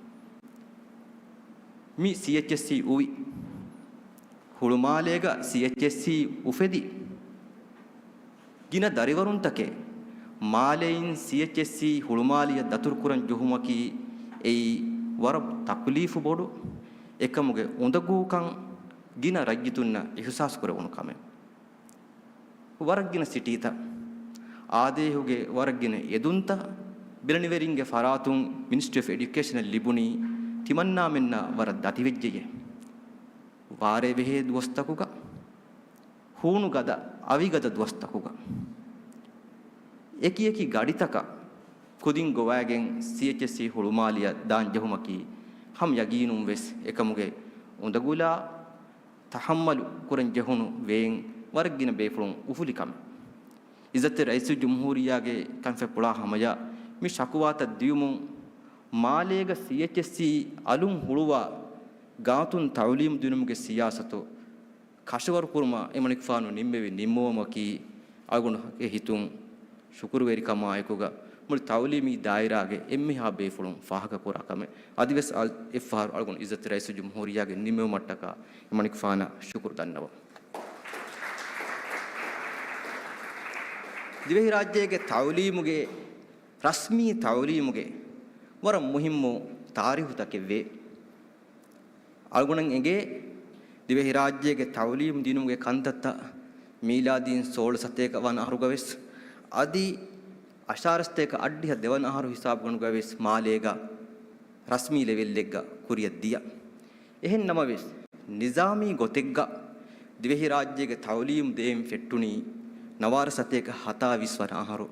މި ސީއެޗްއެސްސީ އުވި، ހުޅުމާލޭގަ ސީއެޗްއެސްސީ އުފެދި، ގިނަ ދަރިވަރުންތަކެއް މާލެއިން ސީއެޗްއެސްސީ ހުޅުމާލިއަށް ދަތުރުކުރަން ޖެހުމަކީ އެއީ ވަރަށް ތަކުލީފު ބޮޑު، އެކަމުގެ އުނދަގޫކަން ގިނަ ރައްޔިތުންނަށް އިޙުސާސްކުރެވުނު ކަމެއް. ވަރަށްގިނަ ސިޓީތައް، އާދޭހުގެ ވަރަށްގިނަ އެދުންތައް ބިލަނިވެރިންގެ ފަރާތުން މިނިސްޓްރީ އޮފް އެޑިއުކޭޝަނަށް ލިބުނީ ތިމަންނާމެންނަށް ވަރަށް ދަތިވެއްޖެޔޭ. ވާރޭ ބެހޭ ދުވަސްތަކުގަ، ހޫނު ގަދަ، އަވިގަދަ ދުވަސްތަކުގަ، އެކި އެކި ގަޑިތަކަށް ކުދިން ގޮވައިގެން ސީއެޗްއެސްސީ ހުޅުމާލިއަށް ދާން ޖެހުމަކީ ހަމަ ޔަގީނުން ވެސް އެކަމުގެ އުނދަގުލާ ތަޙައްމަލު ކުރަން ޖެހުނު ވޭން ވަރަށް ގިނަ ބޭފުޅުން އުފުލި ކަމެއް. އިއްޒަތްތެރި ރައީސުލްޖުމްހޫރިއްޔާގެ ކަންފަތްޕުޅާ ހަމަޔަށް މި ޝަކުވާތައް ދިޔުމުން، މާލޭގަ ސީއެޗްއެސްސީ އަލުން ހުޅުވާ ގާތުން ތަޢުލީމު ދިނުމުގެ ސިޔާސަތު ކަށަވަރުކުރުމަށް އެމަނިކުފާނު ނިންމެވި ނިންމުމަކީ، އަޅުގަނޑުގެ ހިތުން ޝުކުރުވެރިކަމާ އެކުގަ މުޅި ތަޢުލީމީ ދާއިރާގެ އެންމެހާ ބޭފުޅުން ފާހަގަކުރާ ކަމެއް. އަދިވެސް އަލް-، އެއްފަހަރު އަޅުގަނޑު އިއްޒަތްތެރި ރައީސުލްޖުމްހޫރިއްޔާގެ ނިންމެވުމަށްޓަކާ އެމަނިކުފާނަށް ޝުކުރު ދަންނަވަން. ދިވެހިރާއްޖޭގެ ތަޢުލީމުގެ، ރަސްމީ ތަޢުލީމުގެ ވަރަށް މުހިއްމު ތާރީހުތަކެއް ވޭ. އަޅުގަނޑަށް އެނގޭ، ދިވެހިރާއްޖޭގެ ތަޢުލީމު ދިނުމުގެ ކަންތައްތައް މީލާދީން ސޯޅަ ސަތޭކަ ވަނަ އަހަރުގަވެސް އަދި އަށާރަ ސަތޭކަ އަށްޑިހަ ދެވަނަ އަހަރު ހިސާބުގަނޑުގަވެސް މާލޭގަ ރަސްމީ ލެވެލްއެއްގަ ކުރިއަށް ދިޔަ. އެހެން ނަމަވެސް، ނިޒާމީ ގޮތެއްގަ ދިވެހިރާއްޖޭގެ ތަޢުލީމު ދޭއް ފެއްޓުނީ ނަވާރަ ސަތޭކަ ހަތާވީސް ވަނަ އަހަރު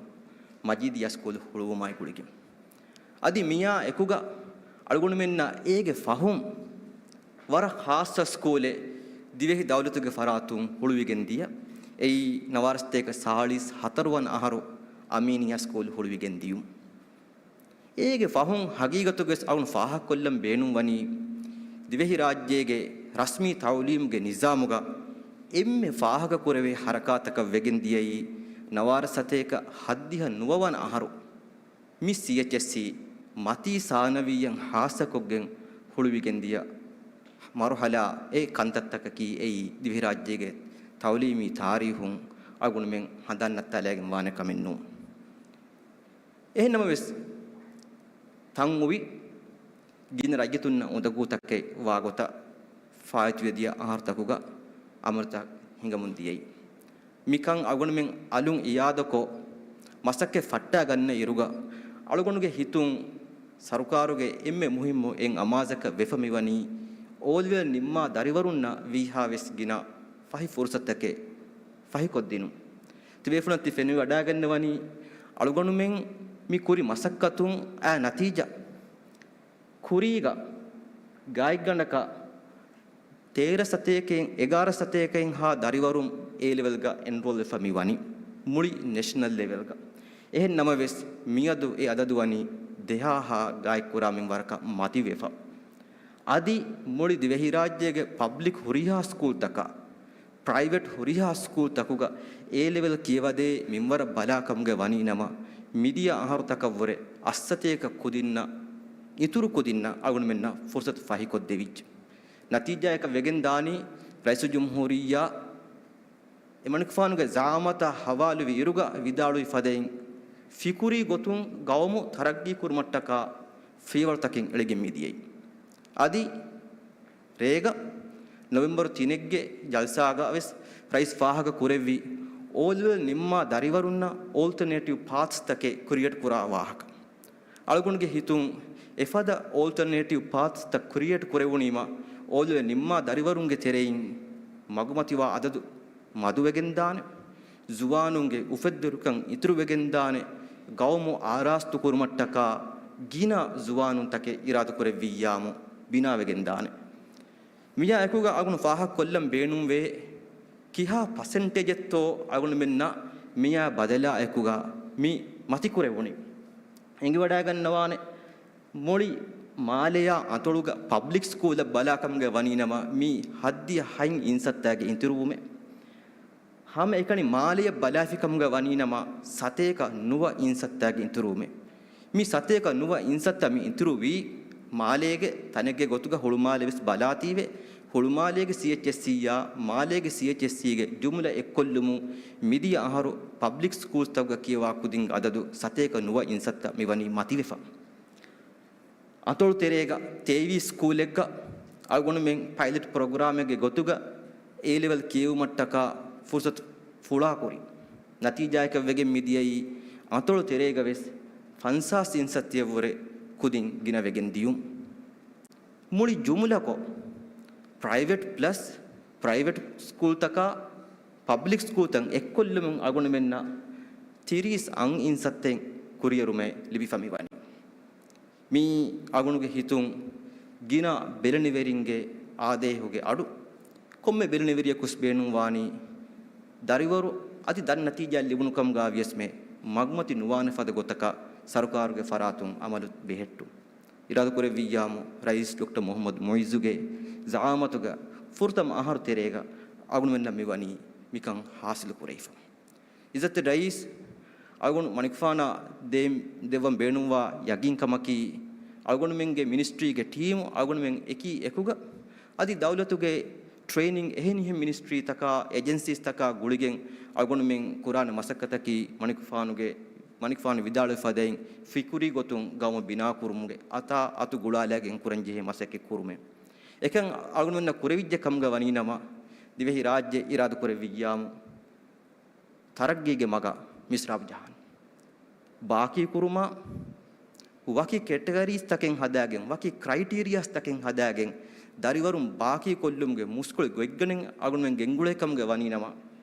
މަޖީދިއްޔާ ސްކޫލް ހުޅުވުމާއި ގުޅިގެން. އަދި މިއާ އެކުގަ އަޅުގަނޑުމެންނަށް އޭގެ ފަހުން ވަރަށް ޚާއްޞަ ސްކޫލެއް ދިވެހި ދައުލަތުގެ ފަރާތުން ހުޅުވިގެން ދިޔަ. އެއީ ނަވާރަ ސަތޭކަ ސާޅީސް ހަތަރު ވަނަ އަހަރު އަމީނިއްޔާ ސްކޫލް ހުޅުވިގެން ދިޔުން. އޭގެ ފަހުން ހަގީގަތުގަވެސް އަޅުގަނޑު ފާހަގަކޮށްލަން ބޭނުންވަނީ، ދިވެހިރާއްޖޭގެ ރަސްމީ ތަޢުލީމުގެ ނިޒާމުގަ އެންމެ ފާހަގަކުރެވޭ ހަރަކާތަކަށް ވެގެން ދިޔައީ ނަވާރަ ސަތޭކަ ހަތްދިހަ ނުވަވަނަ އަހަރު މި ސީއެޗްއެސްސީ މަތީ ސާނަވީއަށް ހާއްސަކޮށްގެން ހުޅުވިގެން ދިޔަ މަރުހަލާ އެ ކަންތައްތަކަކީ އެއީ ދިވެހިރާއްޖޭގެ ތައުލީމީ ތާރީހުން އަޅުގަނޑުމެން ހަނދާން ނައްތާލައިގެން ވާނެ ކަމެއް ނޫން. އެހެން ނަމަވެސް، ތަން އުވި ގިނަ ރައްޔިތުންނަށް އުނދަގޫތަކެއް ވާގޮތަށް ފާއިތުވެދިޔަ އަހަރުތަކުގަ އަމަލުތައް ހިނގަމުން ދިޔައީ. މިކަން އަޅުގަނޑުމެން އަލުން އިއާދަކޮށް، މަސައްކަތް ފައްޓާ ގަންނަ އިރުގަ، އަޅުގަނޑުގެ ހިތުން ސަރުކާރުގެ އެންމެ މުހިއްމު އެއް އަމާޒަކަށް ވެފަ މިވަނީ، އޯލެވެލް ނިންމާ ދަރިވަރުންނަށް ވީހާވެސް ގިނަ ފަހި ފުރުސަތުތަކެއް ފަހިކޮށްދިނުން. ތިބޭފުޅުން ތި ފެނިވަޑައިގަންނަވަނީ، އަޅުގަނޑުމެން މި ކުރި މަސައްކަތުން އައި ނަތީޖާ. ކުރީގަ ގާތްގަނޑަކަށް ތޭރަ ސަތޭކައިން އެގާރަ ސަތޭކައިން ހާ ދަރިވަރުން އޭ ލެވެލްގަ އެންރޯލް ވެފަ މި ވަނީ، މުޅި ނެޝަނަލް ލެވެލްގަ. އެހެން ނަމަވެސް، މިއަދު އެ އަދަދު ވަނީ ދެހާހާ ގާތްކުރާ މިންވަރަކަށް މަތިވެފަ. އަދި މުޅި ދިވެހިރާއްޖޭގެ ޕަބްލިކް ހުރިހާ ސްކޫލްތަކަށް، ޕްރައިވެޓް ހުރިހާ ސްކޫލްތަކުގަ އޭ ލެވެލް ކިޔަވަދޭ މިންވަރަށް ބަލާ ކަމުގަ ވަނީ ނަމަ، މިދިޔަ އަހަރުތަކަށްވުރެ އަށްސަތޭކަ ކުދިންނަށް، އިތުރު ކުދިންނަށް އަޅުގަނޑުމެންނަށް ފުރުސަތު ފަހިކޮށްދެވިއްޖެ. ނަތީޖާއަކަށް ވެގެން ދާނީ، ރައީސުލްޖުމްހޫރިއްޔާ އެމަނިކުފާނުގެ ޒައާމަތާ ހަވާލުވި އިރުގަ ވިދާޅުވި ފަދައިން، ފިކުރީ ގޮތުން ގައުމު ތަރައްގީ ކުރުމަށްޓަކާ ފިޔަވަޅުތަކެއް އެޅިގެން މިދިޔައީ. އަދި ރޭގަ ނޮވެމްބަރު ތިނެއްގެ ޖަލްސާގަ ވެސް ރައީސް ފާހަގަ ކުރެއްވި، އޯލެވެލް ނިންމާ ދަރިވަރުންނަށް އޯލްޓަނޭޓިވް ޕާތްސްތަކެއް ކްރިއޭޓް ކުރާ ވާހަކަ. އަޅުގަނޑުގެ ހިތުން އެފަދަ އޯލްޓަނޭޓިވް ޕާތްސްތައް ކްރިއޭޓް ކުރެވުނީމަ، އޯލެވެލް ނިންމާ ދަރިވަރުންގެ ތެރެއިން މަގުމަތިވާ އަދަދު މަދުވެގެންދާނެ، ޒުވާނުންގެ އުފެއްދިއިރުކަން އިތުރުވެގެންދާނެ، ގައުމު އާރާސްތު ކުރުމަށްޓަކާ ގިނަ ޒުވާނުންތަކެއް އިރާދަކުރެއްވިއްޔާމު ބިނާވެގެންދާނެ. މިޔާ އެކުގަ އަޅުގަނޑު ފާހަގަކޮށްލަން ބޭނުންވޭ، ކިހާ ޕަސެންޓޭޖެއްތޯ އަޅުގަނޑުމެންނަށް މިޔާ ބަދަލާ އެކުގަ މި މަތިކުރެވުނީ. އެނގިވަޑައިގަންނަވާނެ، މުޅި މާލެޔާ އަތޮޅުގަ ޕަބްލިކް ސްކޫލަށް ބަލާކަމުގަ ވަނީނަމަ، މީ ހައްދިޔަ ހަތް އިންސައްތާގެ އިތުރުވުމެއް. ހަމައެކަނި މާލެޔަށް ބަލާފިކަމުގަ ވަނީނަމަ، ސަތޭކަ ނުވަ އިންސައްތާގެ އިތުރުވުމެއް. މި ސަތޭކަ ނުވަ އިންސައްތަ މި އިތުރުވީ، މާލޭގެ ތަނެއްގެ ގޮތުގަ ހުޅުމާލެ ވެސް ބަލާތީވެ، ހުޅުމާލޭގެ ސީއެޗްއެސްސީއާ މާލޭގެ ސީއެޗްއެސްސީގެ ޖުމްލަ އެއްކޮށްލުމުން މިދިޔަ އަހަރު ޕަބްލިކް ސްކޫލްސްތަކުގަ ކިޔަވާ ކުދިން އަދަދު ސަތޭކަ ނުވަ އިންސައްތަ މިވަނީ މަތިވެފަ. އަތޮޅު ތެރޭގަ ތޭވީސް ސްކޫލެއްގަ އަޅުގަނޑުމެން ޕައިލެޓް ޕްރޮގްރާމެއްގެ ގޮތުގަ އޭ ލެވެލް ކިޔެވުމަށްޓަކާ ފުރުސަތު ފުޅާކުރި. ނަތީޖާއަކަށް ވެގެން މިދިޔައީ އަތޮޅު ތެރޭގަ ވެސް ފަންސާސް އިންސައްތައަށްވުރެ ކުދިން ގިނަވެގެން ދިޔުން. މުޅި ޖުމްލަކޮށް، ޕްރައިވެޓް ޕްލަސް ޕްރައިވެޓް ސްކޫލްތަކާ ޕަބްލިކް ސްކޫލްތައް އެއްކޮށްލުމުން އަޅުގަނޑުމެންނަށް ތިރީސް އަށް އިންސައްތައެއް ކުރިއެރުމެއް ލިބިފަ މިވަނީ. މީ އަޅުގަނޑުގެ ހިތުން ގިނަ ބެލެނިވެރިންގެ އާދޭހުގެ އަޑު. ކޮންމެ ބެލެނިވެރިޔަކުސް ބޭނުންވާނީ، ދަރިވަރު އަދި ދަށް ނަތީޖާ ލިބުނުކަމުގަ ވިޔަސްމެ މަގުމަތި ނުވާނެ ފަދަ ގޮތަކަށް ސަރުކާރުގެ ފަރާތުން އަމަލު ބެހެއްޓުން. އިރާދަކުރެއްވިއްޔާމު، ރައީސް ޑޮކްޓަރ މުޙައްމަދު މުޢިއްޒުގެ ޒަޢާމަތުގަ ފުރަތަމަ އަހަރު ތެރޭގަ އަޅުގަނޑުމެންނަށް މިވަނީ މިކަން ހާސިލު ކުރެވިފަ. އިއްޒަތްތެރި ރައީސް، އަޅުގަނޑު މަނިކުފާނަށް ދޭ-، ދެއްވަން ބޭނުންވާ ޔަގީންކަމަކީ، އަޅުގަނޑުމެންގެ މިނިސްޓްރީގެ ޓީމު އަޅުގަނޑުމެން އެކީ އެކުގަ، އަދި ދައުލަތުގެ ޓްރެއިނިން އެހެނިހެން މިނިސްޓްރީތަކާ، އެޖެންސީސްތަކާ ގުޅިގެން އަޅުގަނޑުމެން ކުރާނެ މަސައްކަތަކީ މަނިކުފާނުގެ، މަނިކުފާނު ވިދާޅުވި ފަދައިން ފިކުރީ ގޮތުން ގައުމު ބިނާކުރުމުގެ އަތާ އަތު ގުޅާލައިގެން ކުރަންޖެހޭ މަސައްކަތް ކުރުމެއް. އެކަން އަޅުގަނޑުމެންނަށް ކުރެވިއްޖެ ކަމުގަ ވަނީނަމަ، ދިވެހި ރާއްޖެ އިރާދަކުރެއްވިއްޔާމު، ތަރައްގީގެ މަގަށް މިސްރާބު ޖަހާނެ. ބާކީ ކުރުމަށް ވަކި ކެޓަގަރީސް ތަކެއް ހަދާގެން، ވަކި ކްރައިޓީރިޔާސް ތަކެއް ހަދާގެން، ދަރިވަރުން ބާކީ ކޮށްލުމުގެ މުސްކުޅި ގޮތްގަނޑެއް އަޅުގަނޑުމެން ގެންގުޅޭ ކަމުގަ ވަނީނަމަ،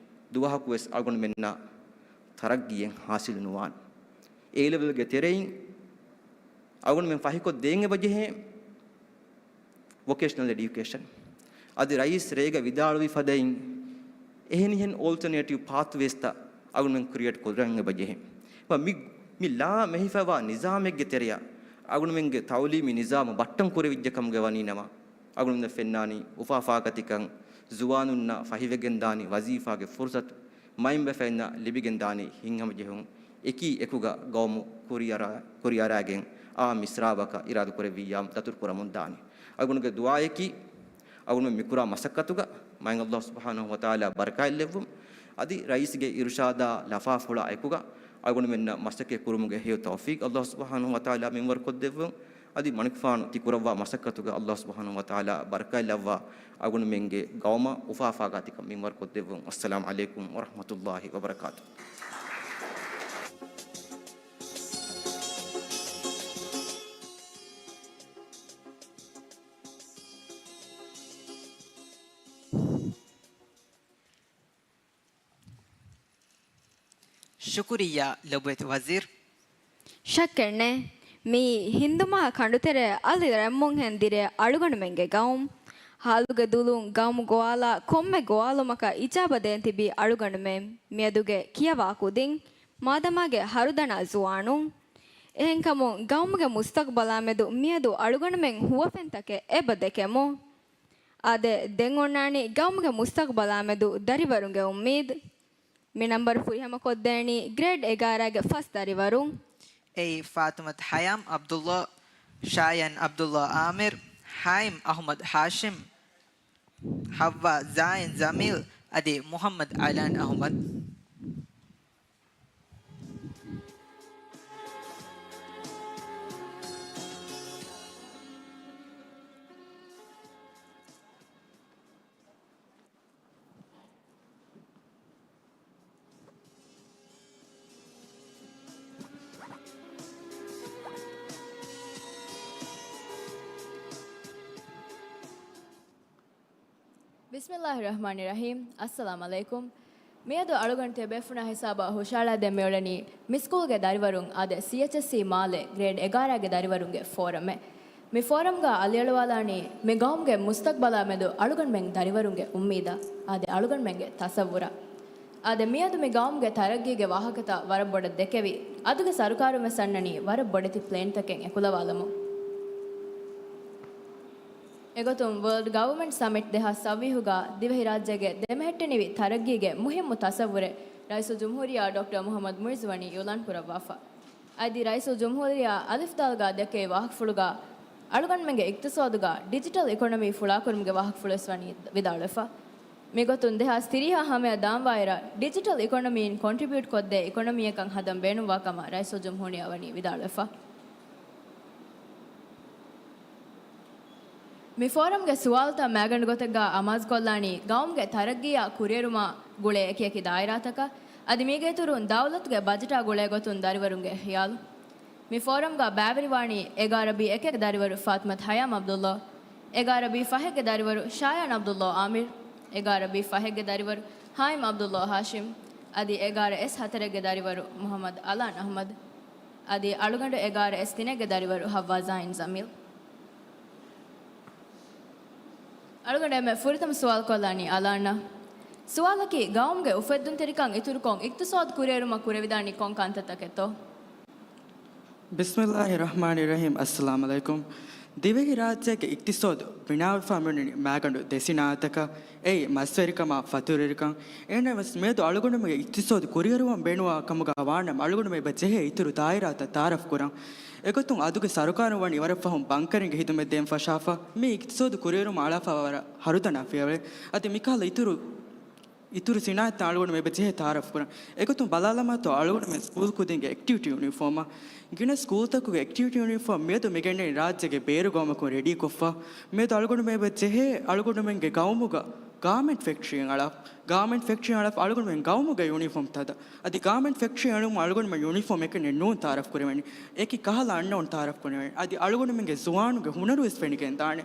ދުވަހަކުވެސް އަޅުގަނޑުމެންނަށް ތަރައްގީއެއް ހާސިލު ނުވާނެ. އޭ ލެވެލްގެ ތެރެއިން އަޅުގަނޑުމެން ފަހިކޮށް ދޭން އެބަ ޖެހޭ ވޮކޭޝަނަލް އެޑިއުކޭޝަން. އަދި ރައީސް ރޭގަ ވިދާޅުވި ފަދައިން، އެހެނިހެން އޯލްޓަނޭޓިވް ޕާތްވޭސްތައް އަޅުގަނޑުމެން ކްރިއޭޓް ކުރަން އެބަ ޖެހޭ. މި، މި ލާ މެހިފަވާ ނިޒާމެއްގެ ތެރެއަށް އަޅުގަނޑުމެންގެ ތައުލީމީ ނިޒާމު ބައްޓަން ކުރެވިއްޖެ ކަމުގަ ވަނީ ނަމަ، އަޅުގަނޑުމެން ފެންނާނީ އުފާ ފާގަތިކަން، ޒުވާނުންނަށް ފަހިވެގެންދާނީ ވަޒީފާގެ ފުރުސަތު، މައިންބަފައިންނަށް ލިބިގެންދާނީ ހިތްހަމަޖެހުން، އެކީ އެކުގަ ގައުމު ކުރިއަރާ-، ކުރިއަރާގެން އާ މިސްރާބަކަށް އިރާދަކުރެއްވިއްޔާ ދަތުރު ކުރަމުންދާނީ. އަޅުގަނޑުގެ ދުޢާއަކީ، އަޅުގަނޑުމެން މިކުރާ މަސައްކަތުގަ މާތް ﷲ ސުބްޙާނަހޫ ވަތަޢާލާ ބަރަކާތްލެއްވުން، އަދި ރައީސްގެ އިރުޝާދާ ލަފާފުޅާ އެކުގަ އަޅުގަނޑުމެންނަށް މަސައްކަތް ކުރުމުގެ ހެޔޮ ތައުފީޤު ﷲ ސުބްޙާނަހޫ ވަތަޢާލާ މިންވަރު ކޮށްދެއްވުން. އަދި މަނިކުފާނު ތި ކުރައްވާ މަސައްކަތުގަ ﷲ ސުބްޙާނަހޫ ވަތަޢާލާ ބަރަކާތްލައްވާ، އަޅުގަނޑުމެންގެ ގައުމަށް އުފާ އުފާގާތިކަން މިންވަރު ކޮށްދެއްވުން. އައްސަލާމު ޢަލައިކުމް ވަރަޙްމަތުﷲ ވަބަރަކާތުހު. ޝުކުރިއްޔާ ލޮބުވެތި ވަޒީރު. ޝައްކެއް ނެތް، މިއީ ހިންދުމާ ކަނޑުތެރެ އަލި ރަތްމުންހެން ދިރޭ އަޅުގަނޑުމެންގެ ގައުމު. ހާލުގެ ދުލުން ގައުމު ގޮވާލާ ކޮންމެ ގޮވާލުމަކަށް އިޖާބަ ދޭން ތިބީ އަޅުގަނޑުމެން މިއަދުގެ ކިޔަވާ ކުދިން، މާދަމާގެ ހަރުދަނާ ޒުވާނުން. އެހެންކަމުން ގައުމުގެ މުސްތަޤްބަލާމެދު މިއަދު އަޅުގަނޑުމެން ހުވަފެންތަކެއް އެބަ ދެކެމު. އާދެ، ދެން އޮންނާނީ ގައުމުގެ މުސްތަޤްބަލާމެދު ދަރިވަރުންގެ އުއްމީދު. މި ނަންބަރު ފުރިހަމަކޮށްދޭނީ ގްރޭޑް އެގާރައިގެ ފަސް ދަރިވަރުން. އެއީ ފާތުމަތު ޙަޔާމް ޢަބްދުﷲ، ޝާޔާން ޢަބްދުﷲ ޢާމިރު، ޙާއިމް އަޙްމަދު ހާޝިމް، ޙައްވާ ޒާއިން ޖަމީލް އަދި މުޙައްމަދު އަލާން އަޙްމަދު. ބިސްމިއްލާހި ރަޙްމާނި ރަޙީމް. އައްސަލާމް ޢަލައިކުމް. މިއަދު އަޅުގަނޑު ތިޔަބޭފުޅުންނާ ހިސާބަށް ހުށަހަޅާދޭން މިއުޅެނީ މި ސްކޫލްގެ ދަރިވަރުން އާދެ، ސީއެޗްއެސްސީ މާލެ ގްރޭޑް އެގާރައިގެ ދަރިވަރުންގެ ފޯރަމެއް. މި ފޯރަމްގަ އަލިއަޅުވާލާނީ މި ގައުމުގެ މުސްތަޤްބަލާމެދު އަޅުގަނޑުމެން ދަރިވަރުންގެ އުއްމީދާ އާދެ، އަޅުގަނޑުމެންގެ ތަޞައްވުރާ. އާދެ، މިއަދު މި ގައުމުގެ ތަރައްގީގެ ވާހަކަތައް ވަރަށް ބޮޑަށް ދެކެވި، އަދުގެ ސަރުކާރުން ވެސް އަންނަނީ ވަރަށް ބޮޑެތި ޕްލޭންތަކެއް އެކުލަވާލަމުން. އެގޮތުން، ވަރލްޑް ގަވަރމަންޓް ސަމިޓް ދެހާސް ސައްވީހުގަ ދިވެހިރާއްޖޭގެ ދެމެހެއްޓެނިވި ތަރައްގީގެ މުހިއްމު ތަޞައްވުރެއް ރައީސުލްޖުމްހޫރިއްޔާ ޑޮކްޓަރ މުޙައްމަދު މުޢިއްޒު ވަނީ އިޢުލާން ކުރައްވާފަ. އަދި ރައީސުލްޖުމްހޫރިއްޔާ އަލިފް ދާލްގަ ދެއްކެވި ވާހަކަފުޅުގަ، އަޅުގަނޑުމެންގެ އިޤްތިޞާދުގަ ޑިޖިޓަލް އިކޮނޮމީ ފުޅާކުރުމުގެ ވާހަކަފުޅުވެސް ވަނީ ވިދާޅުވެފަ. މިގޮތުން ދެހާސް ތިރީހާ ހަމަޔަށް ދާންވާއިރަށް، ޑިޖިޓަލް އިކޮނޮމީން ކޮންޓްރިބިއުޓް ކޮށްދޭ އިކޮނޮމީއަކަށް ހަދަން ބޭނުންވާ ކަމަށް ރައީސުލްޖުމްހޫރިއްޔާ ވަނީ ވިދާޅުވެފަ. މި ފޯރަމްގެ ސުވާލުތައް މައިގަނޑު ގޮތެއްގަ އަމާޒުކޮށްލާނީ، ގައުމުގެ ތަރައްގީއާ ކުރިއެރުމާ ގުޅޭ އެކިއެކި ދާއިރާތަކަށް، އަދި މީގެ އިތުރުން ދައުލަތުގެ ބަޖެޓާ ގުޅޭ ގޮތުން ދަރިވަރުންގެ ޚިޔާލު. މި ފޯރަމްގަ ބައިވެރިވާނީ އެގާރަ ބީ އެކެއްގެ ދަރިވަރު ފާތިމަތު ޙަޔާމް ޢަބްދުﷲ، އެގާރަ ބީ ފަހެއްގެ ދަރިވަރު ޝާޔާން ޢަބްދުﷲ ޢާމިރު، އެގާރަ ބީ ފަހެއްގެ ދަރިވަރު ޙާއިމް ޢަބްދުﷲ ހާޝިމް، އަދި އެގާރަ އެސް ހަތަރެއްގެ ދަރިވަރު މުޙައްމަދު އަލާން އަޙްމަދު، އަދި އަޅުގަނޑު އެގާރަ އެސް ތިނެއްގެ ދަރިވަރު ޙައްވާ ޒާއިން ޖަމީލް. އަޅުގަނޑު އެންމެ ފުރަތަމަ ސުވާލު ކޮށްލާނީ އަލާންއަށް. ސުވާލަކީ، ގައުމުގެ އުފެއްދުންތެރިކަން އިތުރުކޮށް، އިޤްތިޞާދު ކުރިއެރުމަށް ކުރެވިދާނީ ކޮން ކަންތައްތަކެއްތޯ؟ ބިސްމިއްލާހި ރަޙްމާނި ރަޙީމް. އައްސަލާމު ޢަލައިކުމް. ދިވެހިރާއްޖޭގެ އިޤްތިޞާދު ބިނާވެފާ މިއުޅެނީ މައިގަނޑު ދެ ސިނާއަތަކަށް. އެއީ، މަސްވެރިކަމާ، ފަތުރުވެރިކަން. އެހެންނަމަވެސް، މިއަދު އަޅުގަނޑުމެންގެ އިޤްތިޞާދު ކުރިއެރުވަން ބޭނުވާ ކަމުގަ ވާނަމަ، އަޅުގަނޑުމެން އެބަ ޖެހޭ އިތުރު ދާއިރާތައް ތަޢާރަފް ކުރަން. އެގޮތުން އަދުގެ ސަރުކާރުން ވަނީ ވަރަށް ފަހުން ބަންކަރިންގެ ޚިދުމަތް ދޭން ފަށާފަ. މި އިޤްތިޞާދު ކުރިއެރުމަށް އަޅާފަ ވަރަށް ހަރުދަނާ ފިޔަވަޅެއް. އަދި މިކަހަލަ އިތުރު، އިތުރު ސިނާއަތްތައް އަޅުގަނޑު އެބަ ޖެހޭ ތަޢާރަފް ކުރަން. އެގޮތުން ބަލާލަމާތޯ، އަޅުގަނޑުމެން ސްކޫލް ކުދިންގެ އެކްޓިވިޓީ ޔުނީފޯމަށް، ގިނަ ސްކޫލްތަކުގެ އެކްޓިވިޓީ ޔުނީފޯމް މިއަދު މިގެންނެވި ރާއްޖޭގެ ބޭރު ގައުމަކުން ރެޑީކޮށްފަ. މިއަދު އަޅުގަނޑުމެން އެބަ ޖެހޭ އަޅުގަނޑުމެންގެ ގައުމުގަ ގާމެންޓް ފެކްޓްރީއެއް އަޅާ، ގާމެންޓް ފެކްޓްރީ އަޅާފަ އަޅުގަނޑުމެން ގައުމުގެ ޔުނީފޯމް ތަދަ. އަދި ގާމެންޓް ފެކްޓްރީ އެޅުމުން އަޅުގަނޑުމެން ޔުނީފޯމް އެކަންޏެއް ނޫން ތަޢާރަފް ކުރެވެނީ. އެކި ކަހަލަ އަންނައުން ތަޢާރަފް ކުރެވެނީ. އަދި އަޅުގަނޑުމެންގެ ޒުވާނުންގެ ހުނަރު ވެސް ފެނިގެން ދާނެ.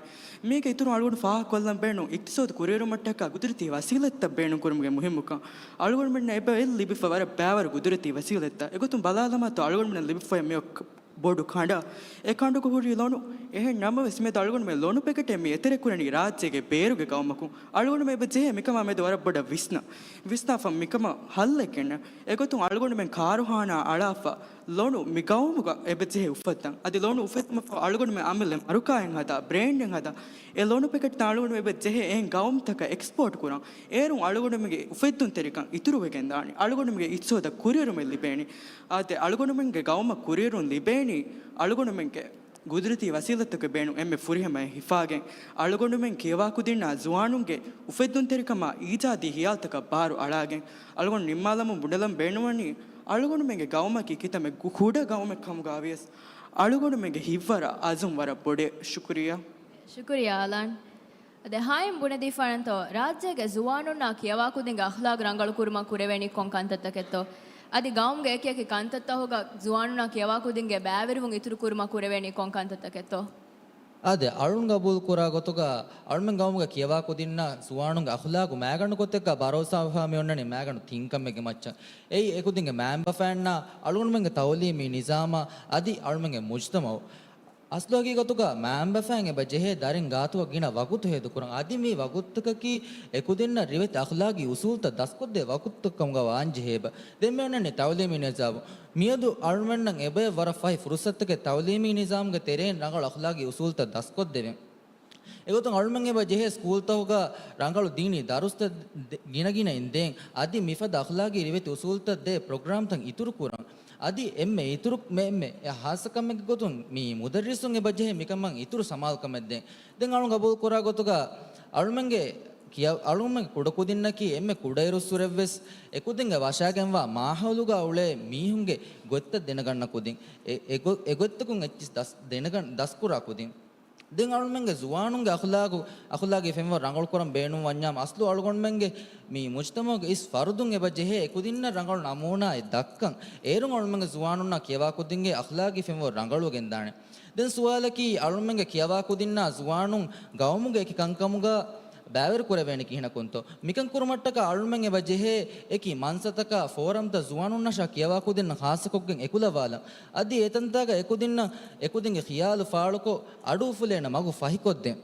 މީގެ އިތުރުން އަޅުގަނޑު ފާހަގަކޮށްލަން ބޭނުން އިޤްތިޞާދު ކުރިއެރުމަށްޓަކާ ގުދުރަތީ ވަސީލަތްތައް ބޭނުންކުރުމުގެ މުހިއްމުކަން. އަޅުގަނޑުމެންނަށް އެބަ އެއް ލިބިފަ ވަރަށް ބައިވަރު ގުދުރަތީ ވަސީލަތްތައް. އެގޮތުން ބަލާލަމާތޯ އަޅުގަނޑުމެންނަށް ލިބިފައި މިއޮއް ބޮޑު ކަނޑަ. އެ ކަނޑުގަ ހުރި ލޮނު. އެހެން ނަމަވެސް މިއަދު އަޅުގަނޑުމެން ލޮނު ޕެކެޓެއް މި އެތެރެކުރަނީ ރާއްޖޭގެ ބޭރުގެ ގައުމަކުން. އަޅުގަނޑުމެން އެބަ ޖެހޭ މިކަމާ މެދު ވަރަށް ބޮޑަށް ވިސްނަ، ވިސްނާފަ މިކަމަށް ހައްލެއް ގެންނަ. އެގޮތުން އަޅުގަނޑުމެން ކާރުހާނާ އަޅާފަ ލޮނު މި ގައުމުގަ އެބަ ޖެހޭ އުފައްދަން. އަދި ލޮނު އުފެއްދުމަށްފަހު އަޅުގަނޑުމެން އަމިއްލަ މަރުކާއެއް ހަދާ، ބްރޭންޑެއް ހަދާ، އެ ލޮނު ޕެކެޓްތައް އަޅުގަނޑު އެބަ ޖެހޭ އެހެން ގައުމުތަކަށް އެކްސްޕޯޓް ކުރަން. އޭރުން އަޅުގަނޑުމެންގެ އުފެއްދުންތެރިކަން އިތުރުވެގެން ދާނީ. އަޅުގަނޑުމެންގެ އިއްޒަތަށް ކުރިއެރުމެއް ލިބޭނީ. އާދެ، އަޅުގަނޑުމެންގެ ގައުމަށް ކުރިއެރުން ލިބޭނީ އަޅުގަނޑުމެންގެ ގުދުރަތީ ވަސީލަތްތަކުގެ ބޭނުން އެންމެ ފުރިހަމައަށް ހިފާގެން، އަޅުގަނޑުމެން ކިޔަވާ ކުދިންނާ ޒުވާނުންގެ އުފެއްދުންތެރިކަމާ އީޖާދީ ހިޔާލުތަކަށް ބާރު އަޅާގެން، އަޅުގަނޑު ނިންމާލަމުން ބުނެލަން ބޭނުންވަނީ، އަޅުގަނޑުމެންގެ ގައުމަކީ ކިތަންމެ ގު-، ކުޑަ ގައުމެއް ކަމުގަވިޔަސް، އަޅުގަނޑުމެންގެ ހިތްވަރާ އަޒުމް ވަރަށް ބޮޑޭ. ޝުކުރިއްޔާ. ޝުކުރިއްޔާ، އަލާން. އަދި ހައިމް ބުނެދީފާނަންތޯ، ރާއްޖޭގެ ޒުވާނުންނާ ކިޔަވާ ކުދިންގެ އަޚްލާގު ރަނގަޅު ކުރުމަށް ކުރެވޭނީ ކޮން ކަންތައްތަކެއްތޯ؟ އަދި ގައުމުގެ އެކިއެކި ކަންތައްތަހުގަ ޒުވާނުންނާ ކިޔަވާ ކުދިންގެ ބައިވެރިވުން އިތުރު ކުރުމަށް ކުރެވޭނީ ކޮން ކަންތައްތަކެއްތޯ؟ އާދެ، އަޅުން ގަބޫލު ކުރާ ގޮތުގަ އަޅުމެން ގައުމުގަ ކިޔަވާ ކުދިންނަށް ޒުވާނުންގެ އަޚްލާގު މައިގަނޑު ގޮތެއްގަ ބަރޯސާވެފާ މި އޮންނަނީ މައިގަނޑު ތިން ކަމެއްގެ މައްޗަށް. އެއީ އެކުދިންގެ މައިންބަފައިންނާ އަޅުގަނޑުމެންގެ ތައުލީމީ ނިޒާމާ އަދި އަޅުމެންގެ މުޖްތަމައު. އަސްލު ހަގީގަތުގަ މައިންބަފައިން އެބަ ޖެހޭ ދަރިން ގާތުގަ ގިނަ ވަގުތު ހޭދަކުރަން. އަދި މި ވަގުތުތަކަކީ އެކުދިންނަށް ރިވެތި އަޚްލާގީ އުސޫލުތައް ދަސްކޮށްދޭ ވަގުތުތައް ކަމުގަ ވާން ޖެހޭ އެބަ. ދެން މި އޮންނަނީ ތައުލީމީ ނިޒާމު. މިއަދު އަޅުމެންނަށް އެބައި ވަރަށް ފަހި ފުރުސަތުތަކެއް ތައުލީމީ ނިޒާމުގެ ތެރެއިން ރަނގަޅު އަޚްލާގީ އުސޫލުތައް ދަސްކޮށްދެވެން. އެގޮތުން އަޅުމެން އެބަ ޖެހޭ ސްކޫލްތަހުގަ ރަނގަޅު ދީނީ ދަރުސްތައް ދެ-، ގިނަގިނައިން ދޭން. އަދި މިފަދަ އަޚްލާގީ ރިވެތި އުސޫލުތައް ދޭ ޕްރޮގްރާމްތައް އިތުރުކުރަން. އަދި އެންމެ އިތުރު މެ-، އެންމެ ހާއްސަ ކަމެއްގެ ގޮތުން މި މުދައްރިސުން އެބަ ޖެހޭ މިކަމަށް އިތުރު ސަމާލުކަމެއް ދޭން. ދެން އަޅުން ގަބޫލު ކުރާ ގޮތުގަ އަޅުމެންގެ ކިޔަ-، އަޅުމެން ކުޑަކުދިންނަކީ އެންމެ ކުޑައިރުއްސުރެއްވެސް އެކުދިންގެ ވަށާގެންވާ މާހައުލުގަ އުޅޭ މީހުންގެ ގޮތްތައް ދެނެގަންނަ ކުދިން. އެ-، އެގޮ-، އެގޮތްތަކުން އެއްޗިސް ދަސް-، ދެނެގަން-، ދަސްކުރާ ކުދިން. ދެން އަޅުމެންގެ ޒުވާނުންގެ އަޚްލާގު، އަޚްލާގީ ފެންވަރު ރަނގަޅުކުރަން ބޭނުންވަންޏާމު، އަސްލު އަޅުގަނޑުމެންގެ މި މުޖްތަމަޢުގެ އިސް ފަރުދުން އެބަ ޖެހޭ އެކުދިންނަށް ރަނގަޅު ނަމޫނާއެއް ދައްކަން. އޭރުން އަޅުމެންގެ ޒުވާނުންނާ ކިޔަވާ ކުދިންގެ އަޚްލާގީ ފެންވަރު ރަނގަޅުވެގެންދާނެ. ދެން ސުވާލަކީ، އަޅުމެންގެ ކިޔަވާ ކުދިންނާ ޒުވާނުން ގައުމުގެ އެކި ކަންކަމުގަ ބައިވެރި ކުރެވޭނީ ކިހިނަކުންތޯ؟ މިކަން ކުރުމަށްޓަކާ އަޅުމެން އެބަ ޖެހޭ އެކި މަންސަތަކާ ފޯރަމްތައް ޒުވާނުންނަށާ ކިޔަވާ ކުދިންނަށް ޚާއްޞަކޮށްގެން އެކުލަވާލަން. އަދި އެތަންތާގަ އެކުދިންނަށް އެކުދިންގެ ޚިޔާލު ފާޅުކޮށް، އަޑުއުފުލޭނެ މަގު ފަހިކޮށްދޭން.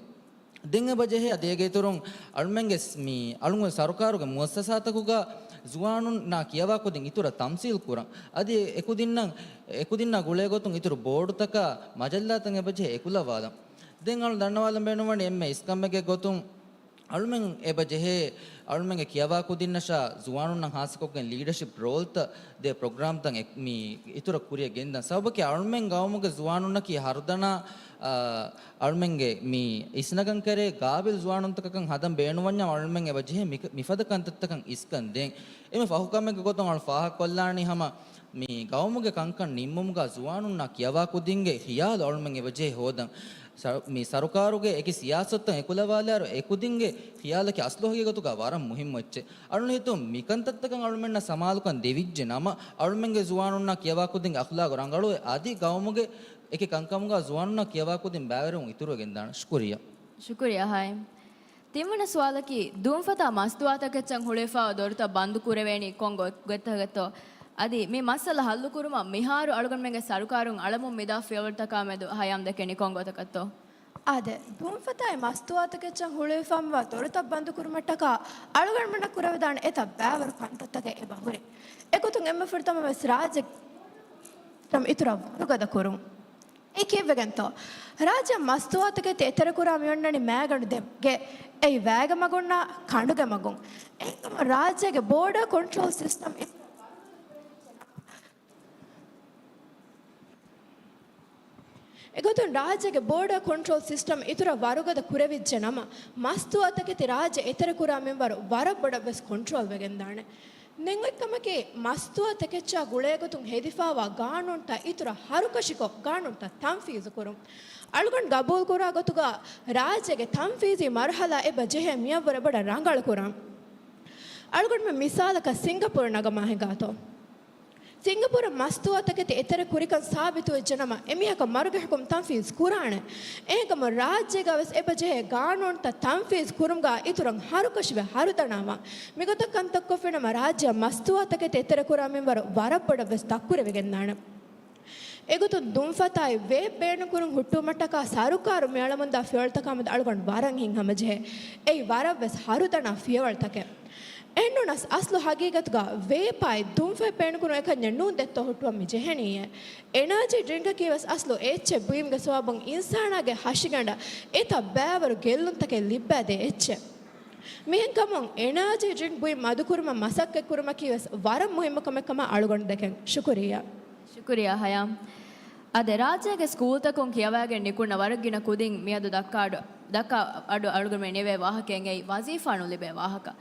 ދެން އެބަ ޖެހޭ އަދި އޭގެ އިތުރުން އަޅުމެންގެ ސް-، މި އަޅުގަނޑު ސަރުކާރުގެ މުއައްސަސާތަކުގަ ޒުވާނުންނާ ކިޔަވާ ކުދިން އިތުރަށް ތަމްސީލް ކުރަން. އަދި އެކުދިންނަށް، އެކުދިންނާ ގުޅޭ ގޮތުން އިތުރު ބޯޑުތަކާ މަޖައްލާތައް އެބަ ޖެހޭ އެކުލަވާލަން. ދެން އަޅު ދަންނަވާލަން ބޭނުންވަނީ އެންމެ އިސްކަމެއްގެ ގޮތުން އަޅުމެން އެބަ ޖެހޭ، އަޅުމެންގެ ކިޔަވާ ކުދިންނަށާ ޒުވާނުންނަށް ޚާއްޞަކޮށްގެން ލީޑަޝިޕް ރޯލްތައް ދޭ ޕްރޮގްރާމްތައް އެ-، މި އިތުރަށް ކުރިޔަށް ގެންދަން. ސަބަބަކީ އަޅުމެން ގައުމުގެ ޒުވާނުންނަކީ ހަރުދަނާ، އާ، އަޅުމެންގެ މި އިސްނަގަން ކެރޭ ގާބިލް ޒުވާނުންތަކަކަށް ހަދަން ބޭނުންވަންޏާ އަޅުމެން އެބަ ޖެހޭ މި-، މިފަދަ ކަންތައްތަކަށް އިސްކަން ދޭން. އެންމެ ފަހު ކަމެއްގެ ގޮތުން އަޅު ފާހަގަކޮށްލާނީ ހަމަ މި ގައުމުގެ ކަންކަން ނިންމުމުގަ ޒުވާނުންނާ ކިޔަވާ ކުދިންގެ ޚިޔާލު އަޅުމެން އެބަޖެހޭ ހޯދަން. ސަ-، މި ސަރުކާރުގެ އެކި ސިޔާސަތުތައް އެކުލަވާލާއިރު އެކުދިންގެ ޚިޔާލަކީ އަސްލު ހަގީގަތުގަ ވަރަށް މުހިއްމު އެއްޗެއް. އަޅުން ހިތުން މިކަންތައްތަކަށް އަޅުމެންނަށް ސަމާލުކަން ދެވިއްޖެ ނަމަ، އަޅުމެންގެ ޒުވާނުންނާ ކިޔަވާ ކުދިންގެ އަޚްލާގު ރަނގަޅުވެ، އަދި ގައުމުގެ އެކި ކަންކަމުގަ ޒުވާނުންނާ ކިޔަވާ ކުދިން ބައިވެރިވުން އިތުރުވެގެންދާނެ. ޝުކުރިއްޔާ. ޝުކުރިއްޔާ ހައިމް. ތިންވަނަ ސުވާލަކީ، ދުންފަތާ މަސްތުވާތަކެއްޗަށް ހުޅުވިފައިވާ ދޮރުތައް ބަންދު ކުރެވޭނީ ކޮން ގޮ-، ގޮތްތަކެއްތޯ؟ އަދި މި މައްސަލަ ހައްލުކުރުމަށް މިހާރު އަޅުގަނޑުމެންގެ ސަރުކާރުން އަޅަމުން މިދާ ފިޔަވަޅުތަކާމެދު ހަޔާމް ދެކެނީ ކޮން ގޮތަކަށްތޯ؟ އާދެ، ދުންފަތާއި މަސްތުވާތަކެއްޗަށް ހުޅުވިފައިވާ ދޮރުތައް ބަންދުކުރުމަށްޓަކާ އަޅުގަނޑުމެންނަށް ކުރެވިދާނެ އެތައް ބައިވަރު ކަންތައްތަކެއް އެބަ ހުރި. އެގޮތުން އެންމެ ފުރަތަމަ ވެސް ރާއްޖެ އިތުރަށް ވަރުގަދަ ކުރުން. އެ ކީއްވެގެންތޯ؟ ރާއްޖެ މަސްތުވާތަކެތި އެތެރެކުރާ މިއޮންނަނީ މައިގަނޑު ދެ ގެ އެއީ ވައިގެ މަގުންނާ ކަނޑުގެ މަގުން. އެހެންކަމުން ރާއްޖޭގެ ބޯޑަރ ކޮންޓްރޯލް ސިސްޓަމް އި-، އެގޮތުން ރާއްޖޭގެ ބޯޑަރ ކޮންޓްރޯލް ސިސްޓަމް އިތުރަށް ވަރުގަދަ ކުރެވިއްޖެ ނަމަ، މަސްތުވާތަކެތި ރާއްޖެ އެތެރެކުރާ މިންވަރު ވަރަށް ބޮޑަށް ވެސް ކޮންޓްރޯލް ވެގެންދާނެ. ދެން އޮތް ކަމަކީ، މަސްތުވާތަކެއްޗާ ގުޅޭގޮތުން ހެދިފައިވާ ގާނޫނުތައް އިތުރަށް ހަރުކަށިކޮށް، ގާނޫނުތައް ތަންފީޒު ކުރުން. އަޅުގަނޑު ގަބޫލުކުރާ ގޮތުގަ ރާއްޖޭގެ ތަންފީޒީ މަރުހަލާ އެބަ ޖެހޭ މިޔަށްވުރެ ބޮޑަށް ރަނގަޅު ކުރަން. އަޅުގަނޑުމެން މިސާލަކަށް ސިންގަޕޫރު ނަގަމާ ހިނގާތޯ؟ ސިންގަޕޫރަށް މަސްތުވާތަކެތި އެތެރެ ކުރިކަން ސާބިތުވެއްޖެ ނަމަ، އެމީހަކަށް މަރުގެ ޙުކުމް ތަންފީޒް ކުރާނެ. އެހެންކަމުން ރާއްޖޭގަ ވެސް އެބަ ޖެހޭ ގާނޫނުތައް ތަންފީޒް ކުރުމުގަ އިތުރަށް ހަރުކަށިވެ ހަރުދަނާވާން. މިގޮތަށް ކަންތައްކޮށްފިނަމަ ރާއްޖެއަށް މަސްތުވާތަކެތި އެތެރެކުރާ މިންވަރު ވަރަށް ބޮޑަށް ވެސް ދަށްކުރެވިގެންދާނެ. އެގޮތުން ދުންފަތާއި ވޭބް ބޭނުންކުރުން ހުއްޓުވުމަށްޓަކާ ސަރުކާރު މިއަޅަމުންދާ ފިޔަވަޅުތަކާމެދު އަޅުގަނޑު ވަރަށް ހިތްހަމަޖެހޭ. އެއީ ވަރަށް ވެސް ހަރުދަނާ ފިޔަވަޅުތަކެއް. އެހެންނޫނަސް އަސްލު ހަގީގަތުގަ ވޭޕާއި ދުންފަތް ޕޭނުކުރުން އެކަންޏެއް ނޫން ދެއްތޯ ހުއްޓުވަން މި ޖެހެނީއޭ. އެނާޖީ ޑްރިންކަކީ ވެސް އަސްލު އެއްޗެއް ބުއިމުގެ ސަބަބުން އިންސާނާގެ ހަށިގަނޑަށް އެތައް ބައިވަރު ގެއްލުންތަކެއް ލިއްބައިދޭ އެއްޗެއް. މިހެންކަމުން އެނާޖީ ޑްރިންކް ބުއިން މަދުކުރުމަށް މަސައްކަތްކުރުމަކީ ވެސް ވަރަށް މުހިއްމު ކަމެއް ކަމަށް އަޅުގަނޑު ދެކެން. ޝުކުރިއްޔާ. ޝުކުރިއްޔާ ހަޔާމް. އާދެ، ރާއްޖޭގެ ސްކޫލްތަކުން ކިޔަވައިގެން ނިކުންނަ ވަރަށް ގިނަ ކުދިން މިއަދު ދައްކާ އަޑު، ދައްކާ އަޑު އަޅުގަނޑުމެން ނިވޭ ވާހަކައެއް އެއީ ވަޒީފާ ނުލިބޭ ވާހަކަ.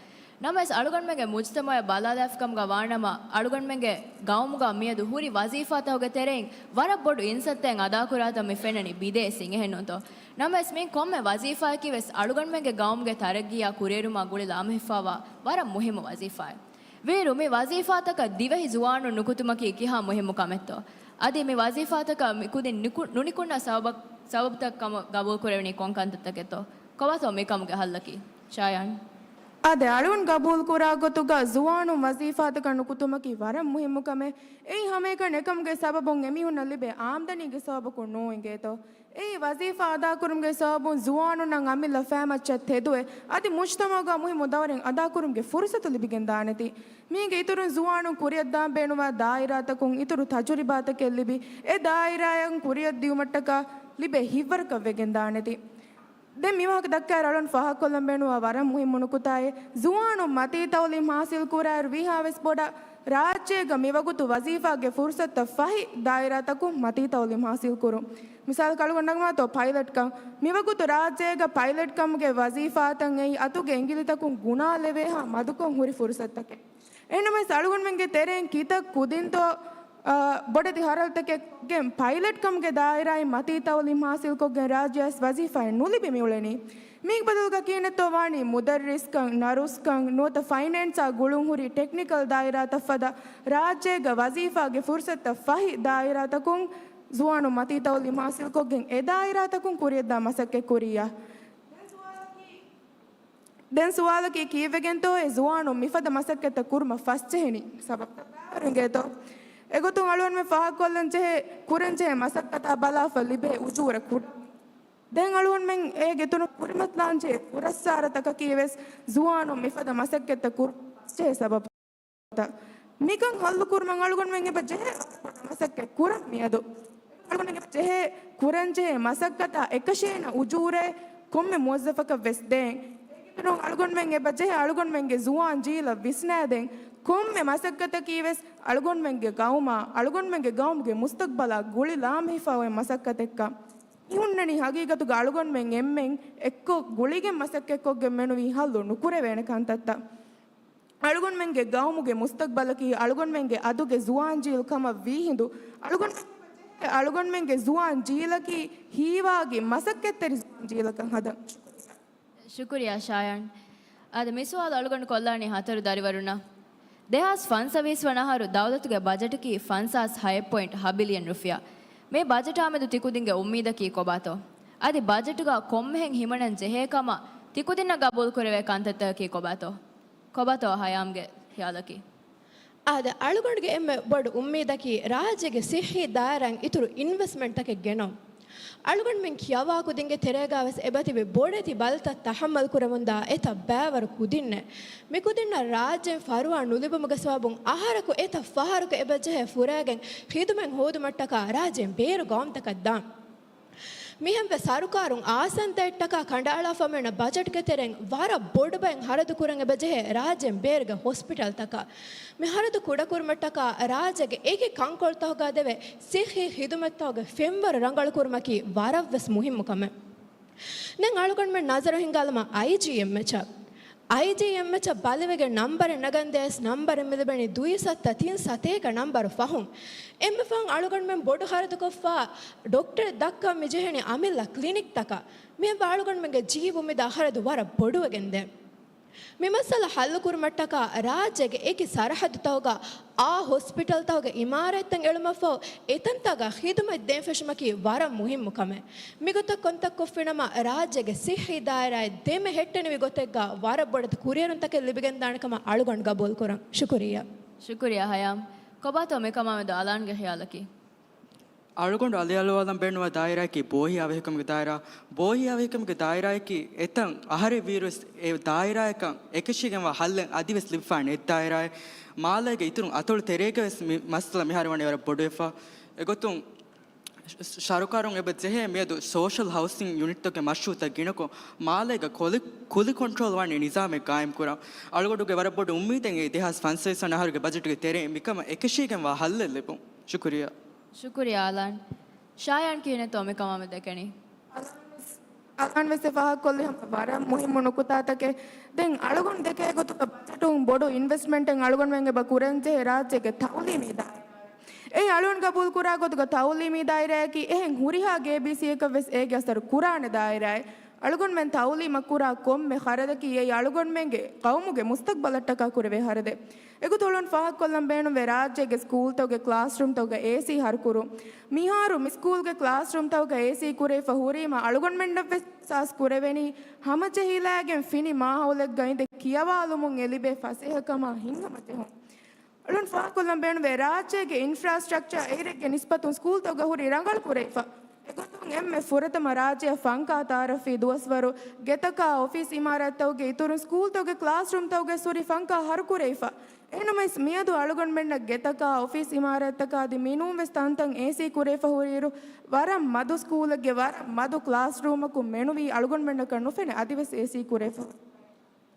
ނަމަވެސް އަޅުގަނޑުމެންގެ މުޖްތަމަޢަށް ބަލާލާފިކަމުގަ ވާނަމަ، އަޅުގަނޑުމެންގެ ގައުމުގަ މިއަދު ހުރި ވަޒީފާތަކުގެ ތެރެއިން ވަރަށް ބޮޑު އިންސައްތައެއް އަދާކުރާތަން މި ފެންނަނީ ބިދޭސް އިނގެހެންނޫންތޯ؟ ނަމަވެސް މި ކޮންމެ ވަޒީފާއަކީ ވެސް އަޅުގަނޑުމެންގެ ގައުމުގެ ތަރައްގީއާ ކުރިއެރުމާ ގުޅި ލާމެހިފާވާ ވަރަށް މުހިއްމު ވަޒީފާއެއް. ވީއިރު މި ވަޒީފާތަކަށް ދިވެހި ޒުވާނުން ނުކުތުމަކީ ކިހާ މުހިއްމު ކަމެއްތޯ؟ އަދި މި ވަޒީފާތަކަށް މި ކުދިން ނުކު-، ނުނިކުންނަ ސަބަބަށް، ސަބަބުތައް ކަމަށް ގަބޫލުކުރެވެނީ ކޮން ކަންތައްތަކެއްތޯ؟ ކޮބާތޯ މިކަމުގެ ހައްލަކީ؟ ޝާޔާން. އާދެ، އަޅުން ގަބޫލުކުރާ ގޮތުގަ ޒުވާނުން ވަޒީފާތަކަށް ނުކުތުމަކީ ވަރަށް މުހިއްމު ކަމެއް. އެއީ ހަމައެކަނި އެކަމުގެ ސަބަބުން އެމީހުންނަށް ލިބޭ އާމްދަނީގެ ސަބަބަކުން ނޫން އިނގޭތޯ؟ އެއީ ވަޒީފާ އަދާކުރުމުގެ ސަބަބުން ޒުވާނުންނަށް އަމިއްލަ ފައިމައްޗަށް ތެދުވެ، އަދި މުޖްތަމަޢުގަ މުހިއްމު ދައުރެއް އަދާކުރުމުގެ ފުރުސަތު ލިބިގެންދާނެތީ. މީގެ އިތުރުން ޒުވާނުން ކުރިއަށްދާން ބޭނުންވާ ދާއިރާތަކުން އިތުރު ތަޖުރިބާތަކެއް ލިބި، އެ ދާއިރާއަށް ކުރިއަށް ދިއުމަށްޓަކާ ލިބޭ ހިތްވަރަކަށް ވެގެންދާނެތީ. ދެން މިވާހަކަ ދައްކާއިރު އަޅުން ފާހަގަކޮށްލަން ބޭނުންވާ ވަރަށް މުހިއްމު ނުކުތާއެއް، ޒުވާނުން މަތީ ތައުލީމް ހާސިލް ކުރާއިރު ވީހާވެސް ބޮޑަށް ރާއްޖޭގަ މިވަގުތު ވަޒީފާގެ ފުރުސަތުތައް ފަހި ދާއިރާތަކުން މަތީ ތައުލީމް ހާސިލް ކުރުން. މިސާލަކަށް އަޅުގަނޑަށް ނަގަމާތޯ ޕައިލަޓްކަން. މިވަގުތު ރާއްޖޭގަ ޕައިލަޓްކަމުގެ ވަޒީފާތައް އެއީ އަތުގެ އިނގިލިތަކުން ގުނާލެވޭހާ މަދުކޮށް ހުރި ފުރުސަތުތަކެއް. އެހެންނަމަވެސް އަޅުގަނޑުމެންގެ ތެރެއިން ކިތައް ކުދިންތޯ، އާ، ބޮޑެތި ހަރަދުތަކެއް ކޮށްގެން ޕައިލަޓްކަމުގެ ދާއިރާއިން މަތީ ތައުލީމް ހާސިލްކޮށްގެން ރާއްޖެއަށް ވަޒީފާއެއް ނުލިބި މިއުޅެނީ. މީގެ ބަދަލުގަ ކިހިނެއްތޯ ވާނީ މުދައްރިސްކަން، ނަރުސްކަން، ނުވަތަ ފައިނޭންސާ ގުޅުން ހުރި ޓެކްނިކަލް ދާއިރާތައް ފަދަ ރާއްޖޭގަ ވަޒީފާގެ ފުރުސަތުތައް ފަހި ދާއިރާތަކުން ޒުވާނުން މަތީ ތައުލީމް ހާސިލްކޮށްގެން އެ ދާއިރާތަކުން ކުރިއަށްދާ މަސައްކަތް ކުރިއްޔާ. ދެން ސުވާލަކީ ކީއްވެގެންތޯ އެ ޒުވާނުން މިފަދަ މަސައްކަތްތައް ކުރުމަށް ފަސްޖެހެނީ؟ ސަބަބުތައް ބައިވަރު އިނގޭތޯ؟ އެގޮތުން އަޅުގަނޑުމެން ފާހަގަކޮށްލަން ޖެހޭ، ކުރަން ޖެހޭ މަސައްކަތާ ބަލާފަ ލިބޭ އުޖޫރަ ކުޑަ. ދެން އަޅުގަނޑުމެން އޭގެ އިތުރުން ކުރިމަތިލާން ޖެހޭ ފުރައްސާރަތަކަކީ ވެސް ޒުވާނުން މިފަދަ މަސައްކަތްތައް ކުރުމަށް ފަސްޖެހޭ ސަބަބު. މިކަން ހައްލުކުރުމަށް އަޅުގަނޑުމެން އެބަ ޖެހޭ މަސައްކަތް ކުރަން މިއަދު. އަޅުގަނޑުމެން އެބަ ޖެހޭ ކުރަން ޖެހޭ މަސައްކަތާ އެކަށޭނަ އުޖޫރައެއް ކޮންމެ މުވައްޒަފަކަށް ވެސް ދޭން. އޭގެ އިތުރުން އަޅުގަނޑުމެން އެބަ ޖެހޭ އަޅުގަނޑުމެންގެ ޒުވާން ޖީލަށް ވިސްނައިދޭން. ކޮންމެ މަސައްކަތަކީ ވެސް އަޅުގަނޑުމެންގެ ގައުމާ، އަޅުގަނޑުމެންގެ ގައުމުގެ މުސްތަގްބަލާ ގުޅި ލާމެހިފާ އޮތް މަސައްކަތެއްކަން. މި ހުންނަނީ ހަގީގަތުގަ އަޅުގަނޑުމެން އެންމެން އެއްކޮށް ގުޅިގެން މަސައްކަތްކޮށްގެން މެނުވީ ހައްލު ނުކުރެވޭނެ ކަންތައްތައް. އަޅުގަނޑުމެންގެ ގައުމުގެ މުސްތަގްބަލަކީ އަޅުގަނޑުމެންގެ އަދުގެ ޒުވާން ޖީލް ކަމަށް ވީހިނދު، އަޅުގަނޑުމެން، އަޅުގަނޑުމެންގެ ޒުވާން ޖީލަކީ ހީވާގި މަސައްކަތްތެރި ޒުވާން ޖީލަކަށް ހަދަން. ޝުކުރިއްޔާ ޝާޔާން. އާދެ، މި ސުވާލު އަޅުގަނޑު ކޮށްލާނީ ހަތަރު ދަރިވަރުންނަށް. ދެހާސް ފަންސަވީސް ވަނަ އަހަރު ދައުލަތުގެ ބަޖެޓަކީ ފަންސާސް ހަ ޕޮއިންޓް ހަ ބިލިއަން ރުފިޔާ. މި ބަޖެޓާމެދު ތިކުދިންގެ އުއްމީދަކީ ކޮބާތޯ؟ އަދި ބަޖެޓުގަ ކޮންމެހެން ހިމަނަން ޖެހޭ ކަމަށް ތިކުދިންނަށް ގަބޫލުކުރެވޭ ކަންތައްތަކަކީ ކޮބާތޯ؟ ކޮބާތޯ ހަޔާމްގެ ޚިޔާލަކީ؟ އާދެ، އަޅުގަނޑުގެ އެންމެ ބޮޑު އުއްމީދަކީ ރާއްޖޭގެ ސިއްހީ ދާއިރާއިން އިތުރު އިންވެސްޓްމަންޓްތަކެއް ގެނައުން. އަޅުގަނޑުމެން ކިޔަވާ ކުދިންގެ ތެރޭގަ ވެސް އެބަތިބި ބޮޑެތި ބަލިތައް ތަހައްމަލް ކުރަމުންދާ އެތައް ބައިވަރު ކުދިންނެއް. މި ކުދިންނަށް ރާއްޖޭން ފަރުވާ ނުލިބުމުގެ ސަބަބުން އަހަރަކު އެތައް ފަހަރަކު އެބަ ޖެހޭ ފުރައިގެން ޚިދުމަތް ހޯދުމަށްޓަކާ ރާއްޖޭން ބޭރު ގައުމުތަކަށް ދާން. މިހެންވެ ސަރުކާރުން އާސަންދައެއްޓަކާ ކަނޑައަޅާފަ މިއޮންނަ ބަޖެޓްގެ ތެރެއިން ވަރަށް ބޮޑުބައިން ހަރަދު ކުރަން އެބަ ޖެހޭ ރާއްޖޭން ބޭރުގެ ހޮސްޕިޓަލްތަކަށް. މި ހަރަދު ކުޑަކުރުމަށްޓަކާ ރާއްޖޭގެ އެކި ކަންކޮޅުތަކުގަ ދެވޭ ސިއްހީ ޚިދުމަތްތަކުގެ ފެންވަރު ރަނގަޅުކުރުމަކީ ވަރަށްވެސް މުހިއްމު ކަމެއް. ދެން އަޅުގަނޑުމެން ނަޒަރު ހިންގާލަމާ އައިޖީއެމްއެޗަށް. އައިޖީއެމްއެޗަށް ބަލިވެގެން ނަންބަރެއް ނަގަންދިޔަސް ނަންބަރެއް މިލިބެނީ ދުއިސައްތަ ތިން ސަތޭކަ ނަންބަރު ފަހުން. އެންމެ ފަހުން އަޅުގަނޑުމެން ބޮޑު ހަރަދުކޮށްފަ ޑޮކްޓަރެއް ދައްކަން މި ޖެހެނީ އަމިއްލަ ކްލިނިކްތަކަށް. މިހެންވެ އަޅުގަނޑުމެންގެ ޖީބު މިދާ ހަރަދު ވަރަށް ބޮޑުވެގެންދޭ. މި މައްސަލަ ހައްލުކުރުމަށްޓަކާ ރާއްޖޭގެ އެކި ސަރަހައްދުތަކުގަ އާ ހޮސްޕިޓަލްތަކުގެ އިމާރާތްތައް އެޅުމަށްފަހު އެތަންތަކުގަ ޚިދުމަތް ދޭން ފެށުމަކީ ވަރަށް މުހިއްމު ކަމެއް. މިގޮތަށް ކޮންތައް ކޮށްފިނަމަ ރާއްޖޭގެ ސިއްހީ ދާއިރާއެއް ދެމެ ހެއްޓެނިވި ގޮތެއްގަ ވަރަށް ބޮޑެތި ކުރިއެރުންތަކެއް ލިބިގެންދާނެ ކަމަށް އަޅުގަނޑު ގަބޫލުކުރަން. ޝުކުރިއްޔާ. ޝުކުރިއްޔާ ހަޔާމް. ކޮބާތޯ މިކަމާމެދު އަލާންގެ ޚިޔާލަކީ؟ އަޅުގަނޑު އަލިއަޅުވާލަން ބޭނުންވާ ދާއިރާއަކީ ބޯހި އަވަހެކަމުގެ ދާއިރާ. ބޯހި އަވަހެކަމުގެ ދާއިރާއަކީ އެތަން އަހަރެއް ވީއިރުވެސް އެ ދާއިރާއަކަށް އެކަށީގެންވާ ހައްލެއް އަދިވެސް ލިބިފާ ނެތް ދާއިރާއެއް. މާލޭގެ އިތުރު އަތޮޅު ތެރޭގަވެސް މި މައްސަލަ މިހާރު ވަނީ ވަރަށް ބޮޑުވެފަ. އެގޮތުން ސަރުކާރުން އެބަ ޖެހޭ މިއަދު ސޯޝަލް ހައުސިން ޔުނިޓްތަކުގެ މަޝްރޫއުތައް ގިނަކޮށް، މާލޭގަ ކޮލި، ކުލި ކޮންޓްރޯލް ވާނީ ނިޒާމެއް ގާއިމްކުރަން. އަޅުގަނޑުގެ ވަރަށް ބޮޑު އުއްމީދެއް އެ ދެހާސް ފަންސަވީސް ވަނަ އަހަރުގެ ބަޖެޓުގެ ތެރެއިން މިކަމަށް އެކަށީގެންވާ ހައްލެއް ލިބުން. ޝުކުރިޔާ. ޝުކުރިޔާ އަލާން. ޝާޔާން ކިހިނެއްތޯ މިކަމާމެދު ދެކެނީ؟ އަލާން ވެސް ފާހަގަކޮށްލި ހަމަ ވަރަށް މުހިއްމު ނުކުތާތަކެއް. ދެން އަޅުގަނޑު ދެކޭ ގޮތުގަ ބަޖެޓުން ބޮޑު އިންވެސްޓްމަންޓެއް އަޅުގަނޑުމެން އެބަ ކުރަންޖެހޭ ރާއްޖޭގެ ތައުލީމީ ދާއިރާ. އެއީ އަޅުގަނޑު ގަބޫލުކުރާ ގޮތުގަ ތައުލީމީ ދާއިރާއަކީ އެހެން ހުރިހާ ގޭބީސީއަކަށް ވެސް އޭގެ އަސަރު ކުރާނެ ދާއިރާއެއް. އަޅުގަނޑުމެން ތައުލީމަށް ކުރާ ކޮންމެ ޚަރަދަކީ އެއީ އަޅުގަނޑުމެންގެ ޤައުމުގެ މުސްތަޤްބަލަށްޓަކާ ކުރެވޭ ޚަރަދެއް. އެގޮތުން ފާހަގަކޮށްލަން ބޭނުންވޭ ރާއްޖޭގެ ސްކޫލްތަކުގެ ކްލާސްރޫމްތަކުގަ އޭސީ ހަރުކުރުން. މިހާރު މި ސްކޫލްގެ ކްލާސްރޫމްތަކުގަ އޭސީ ކުރެވިފަ ހުރީމަ އަޅުގަނޑުމެންނަށްވެސް އިޙްސާސް ކުރެވެނީ ހަމަޖެހިލާގެން ފިނި މާހައުލެއްގަ އިނދެ ކިޔަވާލުމުން އެ ލިބޭ ފަސޭހަކަމާ ހިތްހަމަޖެހުން. އަޅުން ފާހަގަކޮށްލަން ބޭނުންވޭ ރާއްޖޭގެ އިންފްރާސްޓްރަކްޗާ އެއިރެއްގެ ނިސްބަތުން ސްކޫލްތަކުގަ ހުރީ ރަނގަޅު ކުރެވިފަ. އެގޮތުން އެންމެ ފުރަތަމަ ރާއްޖެއަށް ފަންކާ ތައާރަފްވީ ދުވަސްވަރު ގެތަކާ އޮފީސް އިމާރާތްތަކުގެ އިތުރުން ސްކޫލްތަކުގެ ކްލާސްރޫމްތަކުގަ ހުރި ފަންކާ ހަރުކުރެވިފަ. އެހެންނަމަވެސް މިއަދު އަޅުގަނޑުމެންނަށް ގެތަކާ އޮފީސް އިމާރާތްތަކާ އަދި މިނޫންވެސް ތަންތަން އޭސީ ކުރެވިފަ ހުރިއިރު، ވަރަށް މަދު ސްކޫލެއްގެ ވަރަށް މަދު ކްލާސްރޫމަކު މެނުވީ އަޅުގަނޑުމެންނަކަށް ނުފެނޭ އަދިވެސް އޭސީ ކުރެވިފަ.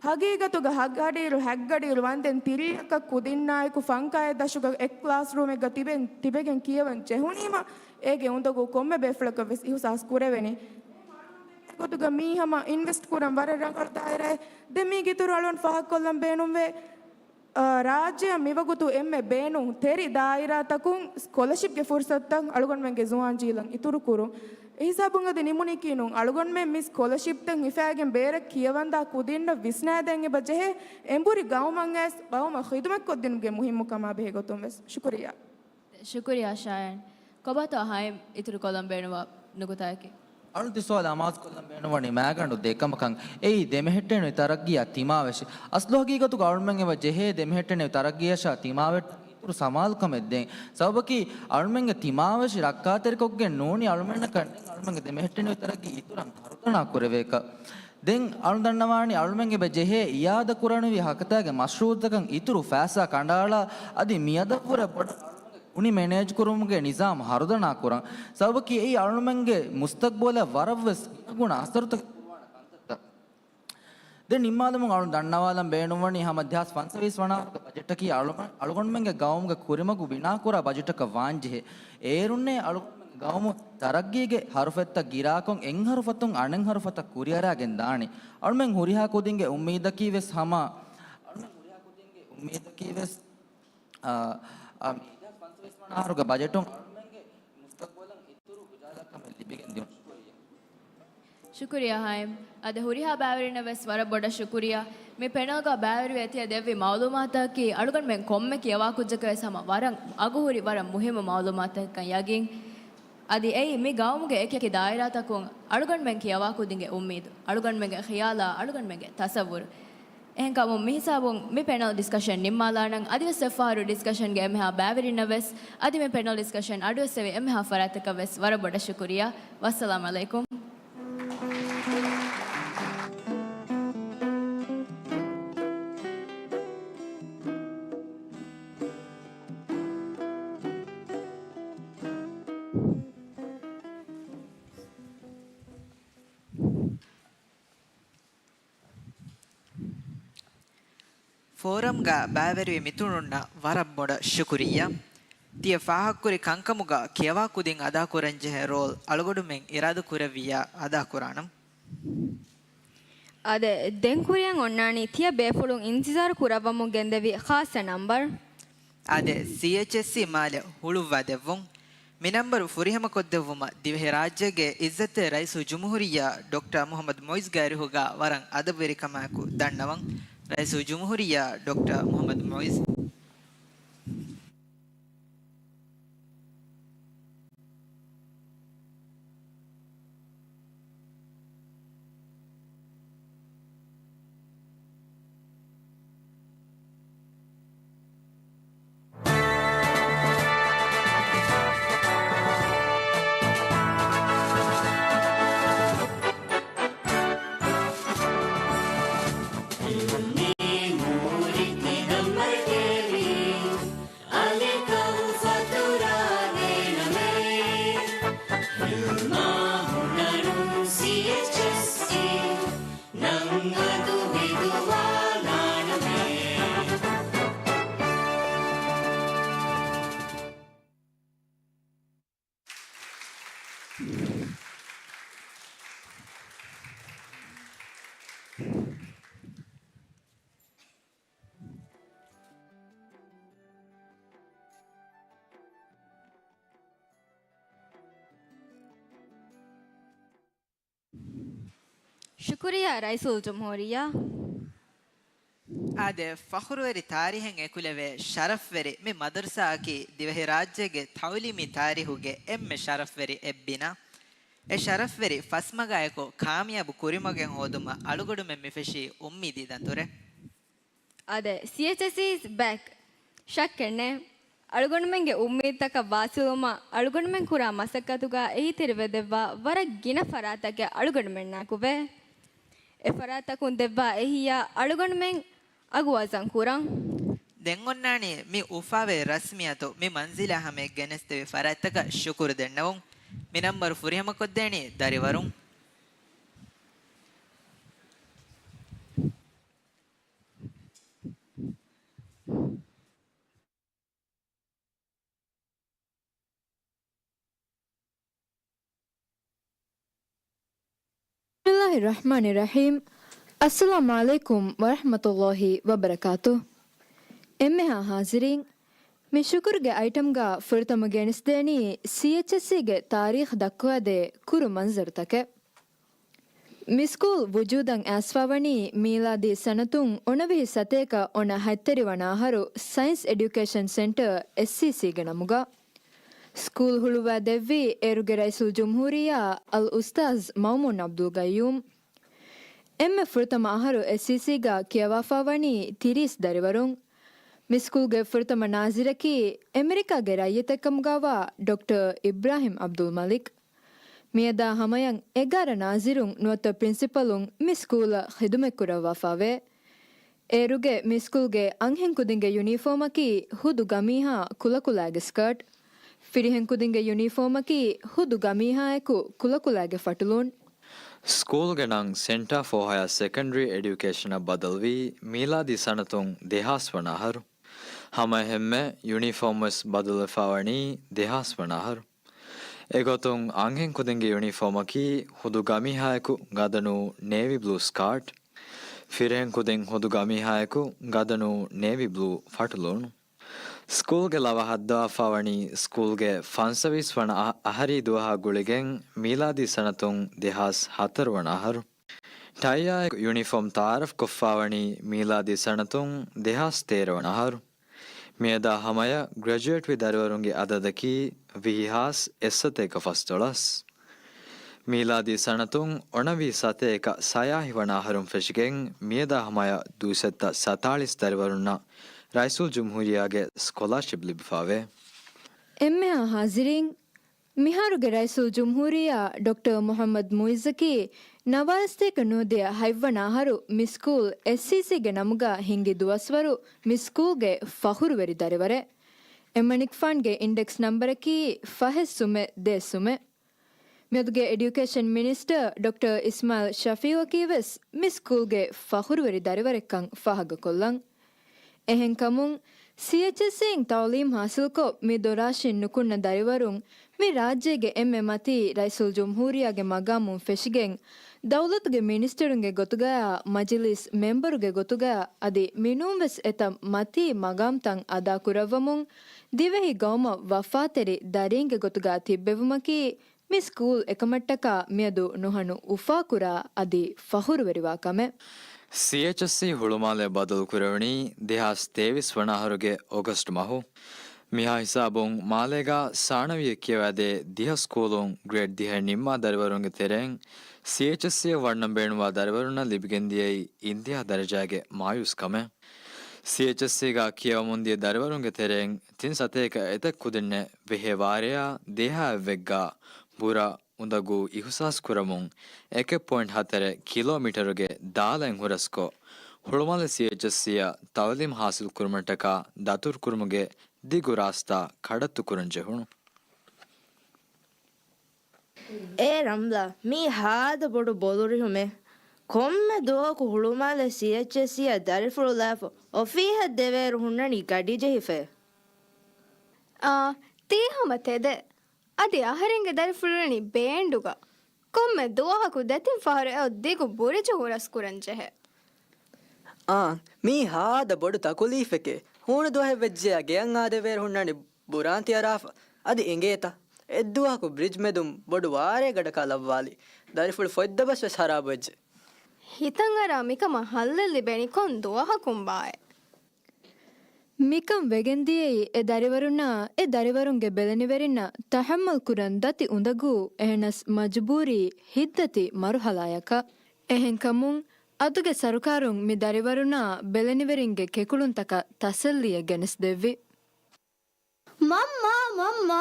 ހަގީގަތުގަ ހަގަޑިއިރު ހައްގަޑިއިރު ވަންދެން ތިރީއަކަށް ކުދިންނާއެކު ފަންކާއެއް ދަށުގަ އެއް ކްލާސްރޫމެއްގަ ތިބެން، ތިބެގެން ކިޔަވަން ޖެހުނީމަ، އޭގެ އުނދަގޫ ކޮންމެ ބޭފުޅަކަށް ވެސް އިހުސާސް ކުރެވެނީ. ގޮތުގަ މީ ހަމަ އިންވެސްޓް ކުރަން ވަރަށް ރަނގަޅު ދާއިރާއެއް. ދެން މީގެ އިތުރު އަޅުން ފާހަގަކޮށްލަން ބޭނުންވޭ، އާ، ރާއްޖެއަށް މިވަގުތު އެންމެ ބޭނުން ތެރި ދާއިރާތަކުން ސްކޮލަޝިޕްގެ ފުރުސަތުތައް އަޅުގަނޑުމެންގެ ޒުވާން ޖީލަށް އިތުރުކުރުން. އެހިސާބުން އަދި ނިމުނީކީ ނޫން. އަޅުގަނޑުމެން މި ސްކޮލަޝިޕްތައް ހިފައިގެން ބޭރަށް ކިޔަވަންދާ ކުދިންނަށް ވިސްނާދޭން އެބަ ޖެހޭ އެނބުރި ގައުމަށް އައިސް ގައުމަށް ޚިދުމަތްކޮށްދިނުމުގެ މުހިއްމުކަމާ ބެހޭ ގޮތުން ވެސް. ޝުކުރިއްޔާ. ޝުކުރިއްޔާ ޝާޔާން. ކޮބާތޯ ހައިމް އިތުރުކޮށްލަން ބޭނުންވާ ނުކުތާއަކީ؟ އަޅުން ތި ސުވާލަށް އަމާޒުކޮށްލަން ބޭނުންވަނީ މައިގަނޑު ދެކަމަކަށް. އެއީ ދެމެހެއްޓެނިވި ތަރައްގީއާ ތިމާވެށި. އަސްލު ހަގީގަތުގަ އަޅުމެން އެބަ ޖެހޭ ދެމެހެއްޓެނިވި ތަރައްގީއަށާ ތިމާވެއްޓަށް އިތުރު ސަމާލުކަމެއް ދޭން. ސަބަބަކީ އަޅުމެންގެ ތިމާވެށި ރައްކާތެރިކޮށްގެން ނޫނީ އަޅުމެންނަކަށް ނެތް އަޅުމެންގެ ދެމެހެއްޓެނިވި ތަރައްގީ އިތުރަށް ހަރުދަނާ ކުރެވޭކަށް. ދެން އަޅުން ދަންނަވާނީ އަޅުމެން އެބަ ޖެހޭ އިއާދަކުރަނިވި ހަކަތާގެ މަޝްރޫއުތަކަށް އިތުރު ފައިސާ ކަނޑައަޅާ އަދި މިއަދަށްވުރެ ބޮޑަށް ގުނި މެނޭޖްކުރުމުގެ ނިޒާމް ހަރުދަނާކުރަން. ސަބަބަކީ އެއީ އަޅުމެންގެ މުސްތަގްބަލަށް ވަރަށްވެސް ގިނަގުނަ އަސަރުތަކެއް ކުރުވާނެ ކަންތައްތައް. ދެން ނިންމާލުމުން އަޅުން ދަންނަވާލަން ބޭނުންވަނީ ހަމަ ދެހާސް ފަންސަވީސް ވަނަ އަހަރުގެ ބަޖެޓަކީ އަޅު، އަޅުގަނޑުމެންގެ ގައުމުގެ ކުރިމަގު ބިނާކުރާ ބަޖެޓަކަށް ވާންޖެހޭ. އޭރުންނޭ އަޅުގަނޑުމެންގެ ގައުމު ތަރައްގީގެ ހަރުފަތްތައް ގިރާކޮށް އެއްހަރުފަތުން އަނެއްހަރުފަތަށް ކުރިއަރާގެން ދާނީ. އަޅުމެން ހުރިހާ ކުދިންގެ އުއްމީދަކީ ވެސް ހަމަ، އަޅުމެން ހުރިހާ ކުދިންގެ އުއްމީދަކީ ވެސް އާ، އާ، މި ދެހާސް ފަންސަވީސް ވަނަ އަހަރުގެ ބަޖެޓުން އަޅުމެންގެ މުސްތަގްބަލަށް އިތުރު ހުށަހަޅާ ކަމެއް ލިބިގެން ދިޔުން. ޝުކުރިއްޔާ. ޝުކުރިއްޔާ ހައިމް. އަދި ހުރިހާ ބައިވެރިންނަށް ވެސް ވަރަށް ބޮޑަށް ޝުކުރިއްޔާ. މި ޕެނަލްގަ ބައިވެރިވެ ތިޔަ ދެއްވި މައުލޫމާތަކީ އަޅުގަނޑުމެން ކޮންމެ ކިޔަވާ ކުއްޖަކަށް ވެސް ހަމަ ވަރަށް އަގުހުރި ވަރަށް މުހިއްމު މައުލޫމާތަކަކަށް ޔަގީން. އަދި އެއީ މި ގައުމުގެ އެކި އެކި ދާއިރާތަކުން އަޅުގަނޑުމެން ކިޔަވާ ކުދިންގެ އުއްމީދު، އަޅުގަނޑުމެންގެ ޚިޔާލާ، އަޅުގަނޑުމެންގެ ތަސައްވުރު. އެހެންކަމުން މިހިސާބުން މި ޕެނަލް ޑިސްކަޝަން ނިންމާލާނަން. އަދިވެސް އެއްފަހަރު ޑިސްކަޝަންގެ އެންމެހާ ބައިވެރިންނަށް ވެސް، އަދި މި ޕެނަލް ޑިސްކަޝަން އަޑުއެއްސެވި އެންމެހާ ފަރާތްތަކަށް ވެސް ވަރަށް ބޮޑަށް ޝުކުރިއްޔާ. ވައްސަލާމް ޢަލައިކުމް. ފޯރަމްގަ ބައިވެރިވި މިތުނުންނަށް ވަރަށް ބޮޑަށް ޝުކުރިއްޔާ. ތިޔަ ފާހަގަކުރި ކަންކަމުގަ ކިޔަވާ ކުދިން އަދާކުރަންޖެހޭ ރޯލް އަޅުގަނޑުމެން އިރާދަކުރެއްވިއްޔާ އަދާކުރާނަން. އާދެ، ދެން ކުރިއަށް އޮންނާނީ ތިޔަ ބޭފުޅުން އިންތިޒާރު ކުރައްވަމުން ގެންދެވި ޚާއްޞަ ނަންބަރު. އާދެ، ސީއެޗްއެސްސީ މާލެ ހުޅުއްވާ ދެއްވުން. މި ނަންބަރު ފުރިހަމަކޮށްދެއްވުމަށް ދިވެހިރާއްޖޭގެ އިއްޒަތްތެރި ރައީސުލްޖުމްހޫރިއްޔާ ޑޮކްޓަރ މުޙައްމަދު މުޢިއްޒު ގާތްރީހުގަ ވަރަށް އަދަބުވެރިކަމާއެކު ދަންނަވަން. ރައީސުލްޖުމްހޫރިއްޔާ ޑޮކްޓަރ މުޙައްމަދު މުޢިއްޒު. ޝުކުރިއްޔާ ރައީސުލްޖުމްހޫރިއްޔާ. އާދެ، ފަޚުރުވެރި ތާރީހެއް އެކުލެވޭ ޝަރަފްވެރި މި މަދަރުސާއަކީ ދިވެހިރާއްޖޭގެ ތައުލީމީ ތާރީހުގެ އެންމެ ޝަރަފްވެރި އެއްބިނާ. އެ ޝަރަފްވެރި ފަސްމަގާއެކު ކާމިޔާބު ކުރިމަގެއް ހޯދުމަށް އަޅުގަނޑުމެން މި ފެށީ އުއްމީދީ ދަތުރެއް. އާދެ، ސީއެޗްއެސްސީ އިޒް ބެކް. ޝައްކެއް ނެތް. އަޅުގަނޑުމެންގެ އުއްމީދުތަކަށް ވާސިލުވުމަށް އަޅުގަނޑުމެން ކުރާ މަސައްކަތުގަ އެހީތެރިވެ ދެއްވާ ވަރަށް ގިނަ ފަރާތްތަކެއް އަޅުގަނޑުމެންނާއެކު ވޭ. އެ ފަރާތްތަކުން ދެއްވާ އެހީއަށް އަޅުގަނޑުމެން އަގު ވަޒަން ކުރަން. ދެން އޮންނާނީ މި އުފާވޭ ރަސްމިއްޔަތު މި މަންޒިލާ ހަމަޔަށް ގެނެސްދެވި ފަރާތްތަކަށް ޝުކުރު ދެންނެވުން. މި ނަންބަރު ފުރިހަމަކޮށްދޭނީ ދަރިވަރުން. ބިސްމިއްލާހި ރަޙްމާނި ރަޙީމް. އައްސަލާމު ޢަލައިކުމް ވަރަޙްމަތުﷲި ވަބަރަކާތު. އެންމެހާ ޙާޟިރީން، މި ޝުކުރުގެ އައިޓަމްގަ ފުރަތަމަ ގެނެސްދޭނީ ސީއެޗްއެސްސީގެ ތާރީޚް ދައްކަވާދޭ ކުރު މަންޒަރުތަކެއް. މި ސްކޫލް ވުޖޫދަށް އައިސްފަވަނީ މީލާދީ ސަނަތުން އުނަވިހި ސަތޭކަ އޮނަ ހަތްތެރި ވަނަ އަހަރު ސައިންސް އެޑިއުކޭޝަން ސެންޓަރ، އެސްއީސީގެ ނަމުގަ. ސްކޫލް ހުޅުވާ ދެއްވީ އޭރުގެ ރައީސުލްޖުމްހޫރިއްޔާ އަލްއުސްތާޛް މައުމޫން ޢަބްދުލްގައްޔޫމް. އެންމެ ފުރަތަމަ އަހަރު އެސްއީސީގަ ކިޔަވާފާވަނީ ތިރީސް ދަރިވަރުން. މި ސްކޫލްގެ ފުރަތަމަ ނާޒިރަކީ އެމެރިކާގެ ރައްޔިތެއްކަމުގަވާ ޑޮކްޓަރ އިބްރާހިމް ޢަބްދުލް މަލިކް. މިއަދާ ހަމަޔަށް އެގާރަ ނާޒިރުން ނުވަތަ ޕްރިންސިޕަލުން މި ސްކޫލަށް ޚިދުމަތްކުރައްވާފާވޭ. އޭރުގެ މި ސްކޫލްގެ އަންހެން ކުދިންގެ ޔުނީފޯމަކީ ހުދު ގަމީހާ ކުލަކުލާގެ ސްކާޓް. ފިރިހެން ކުދިންގެ ޔުނީފޯމަކީ ހުދު ގަމީހާއެކު ކުލަކުލާގެ ފަޓުލޫން. ސްކޫލްގެ ނަން ސެންޓާ ފޯ ހަޔަރ ސެކަންޑަރީ އެޑިއުކޭޝަނަށް ބަދަލުވީ މީލާދީ ސަނަތުން ދެހާސް ވަނަ އަހަރު. ހަމައެހެންމެ ޔުނީފޯމް ވެސް ބަދަލުވެފާވަނީ ދެހާސް ވަނަ އަހަރު. އެގޮތުން އަންހެން ކުދިންގެ ޔުނީފޯމަކީ ހުދު ގަމީހާއެކު ގަދަނޫ ނޭވީ ބްލޫ ސްކާޓް، ފިރިހެން ކުދިން ހުދު ގަމީހާއެކު ގަދަނޫ ނޭވީ ބްލޫ ފަޓުލޫނު. ސްކޫލްގެ ލަވަ ހައްދަވާފާވަނީ ސްކޫލްގެ ފަންސަވީސް ވަނަ އަ-، އަހަރީ ދުވަހާ ގުޅިގެން މީލާދީ ސަނަތުން ދެހާސް ހަތަރު ވަނަ އަހަރު. ޓައިއާއެކު ޔުނީފޯމް ތައާރަފްކޮށްފާވަނީ މީލާދީ ސަނަތުން ދެހާސް ތޭރަ ވަނަ އަހަރު. މިއަދާ ހަމަޔަށް ގްރެޖުއޭޓްވި ދަރިވަރުންގެ އަދަދަކީ ވިހި ހާސް އެއްސަތޭކަ ފަސްދޮޅަސް. މީލާދީ ސަނަތުން އޮނަވިހި ސަތޭކަ ސަޔާހި ވަނަ އަހަރުން ފެށިގެން މިއަދާ ހަމަޔަށް ދުއިސައްތަ ސަތާޅީސް ދަރިވަރުންނަށް ރައީސުލްޖުމްހޫރިއްޔާގެ ސްކޮލާޝިޕް ލިބިފާވޭ. އެންމެހާ ހާޒިރީން، މިހާރުގެ ރައީސުލްޖުމްހޫރިއްޔާ ޑޮކްޓަރ މުޙައްމަދު މުޢިއްޒަކީ ނަވާރަސަތޭކަ ނުވަދިހަ ހަތްވަނަ އަހަރު މި ސްކޫލް އެސްއީސީގެ ނަމުގަ ހިންގި ދުވަސްވަރު މި ސްކޫލްގެ ފަޚުރުވެރި ދަރިވަރެއް. އެމަނިކުފާންގެ އިންޑެކްސް ނަންބަރަކީ ފަހެއްސުމެއް ދޭއްސުމެއް. މިއަދުގެ އެޑިއުކޭޝަން މިނިސްޓަރ ޑޮކްޓަރ އިސްމާޢީލް ޝަފީޢުއަކީ ވެސް މި ސްކޫލްގެ ފަޚުރުވެރި ދަރިވަރެއްކަން ފާހަގަކޮށްލަން. އެހެންކަމުން، ސީއެޗްއެސްސީއިން ތައުލީމް ހާސިލްކޮށް، މި ދޮރާށިން ނުކުންނަ ދަރިވަރުން މި ރާއްޖޭގެ އެންމެ މަތީ ރައީސުލްޖުމްހޫރިއްޔާގެ މަގާމުން ފެށިގެން، ދައުލަތުގެ މިނިސްޓަރުންގެ ގޮތުގަޔާ، މަޖިލީސް މެމްބަރުގެ ގޮތުގަޔާ އަދި މިނޫންވެސް އެތައް މަތީ މަގާމްތައް އަދާކުރައްވަމުން، ދިވެހި ގައުމަށް ވަފާތެރި ދަރީންގެ ގޮތުގަ ތިއްބެވުމަކީ، މި ސްކޫލް އެކަމަށްޓަކާ މިއަދު ނުހަނު އުފާކުރާ އަދި ފަޚުރުވެރިވާ ކަމެއް. ސީއެޗްއެސްސީ ހުޅުމާލެ ބަދަލުކުރެވުނީ ދެހާސް ތޭވީސް ވަނަ އަހަރުގެ އޮގަސްޓް މަހު. މިހާ ހިސާބުން މާލޭގަ ސާނަވީއަށް ކިޔަވާދޭ ދިހަ ސްކޫލުން ގްރޭޑް ދިހައެއް ނިންމާ ދަރިވަރުންގެ ތެރެއިން ސީއެޗްއެސްސީއަށް ވަންނަން ބޭނުންވާ ދަރިވަރުންނަށް ލިބިގެންދިޔައީ އިންތިހާ ދަރަޖާގެ މާޔޫސް ކަމެއް. ސީއެޗްއެސްސީގަ ކިޔަވަމުންދިޔަ ދަރިވަރުންގެ ތެރެއިން ތިން ސަތޭކަ އެތައް ކުދިންނެއް ވެހޭ ވާރެޔާ ދޭހާއެއްވެއްގަ ބުރަ އުނދަގޫ އިހުސާސް ކުރަމުން އެކެއް ޕޮއިންޓް ހަތަރެއް ކިލޯމީޓަރުގެ ދާލައިން ހުރަސްކޮށް، ހުޅުމާލެ ސީއެޗްއެސްސީއަށް ތައުލީމް ހާސިލް ކުރުމަށްޓަކާ ދަތުރުކުރުމުގެ ދިގު ރާސްތާ ކަޑައްތު ކުރަން ޖެހުނު. އޭ ރަމްލާ، މީ ހާދަ ބޮޑު ބޮލުރިހުމެއް. ކޮންމެ ދުވަހަކު ހުޅުމާލެ ސީއެޗްއެސްސީއަށް ދަރިފުޅު ލާފަ އޮފީހަށް ދެވޭއިރު ހުންނަނީ ގަޑިޖެހިފައޭ. އާ، ތީ ހަމަ ތެދެއް. އަދި އަހަރެންގެ ދަރިފުޅު އުޅެނީ ބޭންޑުގަ. ކޮންމެ ދުވަހަކު ދެތިން ފަހަރު އެއޮތް ދިގު ބުރިޖު ހުރަސް ކުރަން ޖެހޭ. އާނ، މީ ހާދަ ބޮޑު ތަކުލީފެކޭ. ހޫނު ދުވަހެއް ވެއްޖެޔާ ގެއަށް އާދެވޭރު ހުންނާނީ ބުރާން ތިޔަރާފަ. އަދި އިނގޭތަ؟ އެއްދުވަހަކު ބްރިޖް މެދުން ބޮޑު ވާރޭގަޑަކާ ލައްވާލި. ދަރިފުޅު ފޮތްދަބަސް ވެސް ހަރާބުވެއްޖެ. ހިތަށްއަރާ މިކަމަށް ހައްލެއް ލިބޭނީ ކޮން ދުވަހަކުންބާއޭ؟ މިކަން ވެގެންދިޔައީ އެ ދަރިވަރުންނާ އެ ދަރިވަރުންގެ ބެލެނިވެރިންނަށް ތަޙައްމަލް ކުރަން ދަތި އުނދަގޫ، އެހެނަސް މަޖުބޫރީ ހިތްދަތި މަރުހަލާޔަކަށް. އެހެންކަމުން، އަދުގެ ސަރުކާރުން މި ދަރިވަރުންނާ ބެލެނިވެރިންގެ ކެކުޅުންތަކަށް ތަސައްލީއެއް ގެނެސްދެއްވި. މަންމާ، މަންމާ،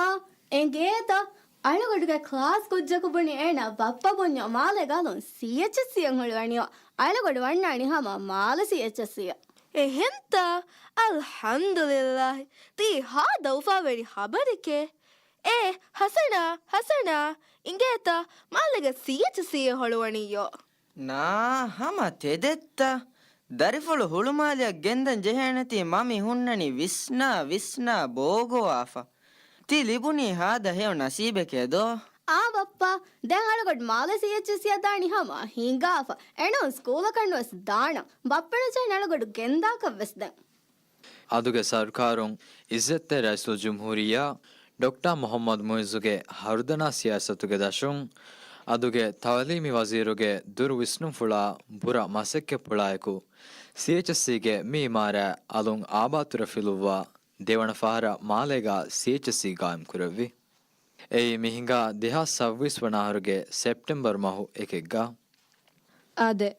އެނގޭތަ؟ އަޅުގަޑުގެ ކްލާސް ކުއްޖަކު ބުނި އޭނާ ބައްޕަ ބުންޏަށް މާލޭގަ އަލުން ސީއެޗްއެސްސީއަށް ހުޅުވަނީ. އަޅުގަޑު ވަންނާނީ ހަމަ މާލެ ސީއެޗްއެސްސީއަށް. އެހެންތަ؟ އަލްޙަމްދުލިއްލާހި. ތީ ހާދަ އުފާވެރި ހަބަރެކޭ. އޭ ހަސަނާ، ހަސަނާ، އިނގޭތަ؟ މާލޭގަ ސީއެޗްއެސްސީއެއް ހުޅުވަނީޔޯ. ނާ، ހަމަ ތެދެއްތަ؟ ދަރިފުޅު ހުޅުމާލެއަށް ގެންދަން ޖެހޭނެތީ މަ މި ހުންނަނީ ވިސްނާ ވިސްނާ ބޯގޮވާފަ. ތި ލިބުނީ ހާދަ ހެޔޮ ނަސީބެކޭ ދޯ. އާ ބައްޕާ، ދެން އަޅުގަޑު މާލެ ސީއެޗްއެސްސީއަށް ދާނީ ހަމަ ހިނގާފަ. އެނޫން ސްކޫލަކަށްނުވެސް ދާނަން. ބައްޕަ ނުޖެހޭނެ އަޅުގަޑު ގެންދާކަށްވެސް ދެން. އަދުގެ ސަރުކާރުން އިއްޒަތްތެރި ރައީސުލްޖުމްހޫރިއްޔާ ޑޮކްޓަރ މުޙައްމަދު މުޢިއްޒުގެ ހަރުދަނާ ސިޔާސަތުގެ ދަށުން، އަދުގެ ތަޢުލީމީ ވަޒީރުގެ ދުރު ވިސްނުންފުޅާ ބުރަ މަސައްކަތްޕުޅާއެކު، ސީއެޗްއެސްސީގެ މި އިމާރާތް އަލުން އާބާތުރަ ފިލުއްވާ ދެވަނަ ފަހަރަށް މާލޭގަ ސީއެޗްއެސްސީ ގާއިމްކުރެއްވި. އެއީ މި ހިނގާ ދެހާސް ސައްބީސް ވަނަ އަހަރުގެ ސެޕްޓެމްބަރު މަހު އެކެއްގަ. އާދެ،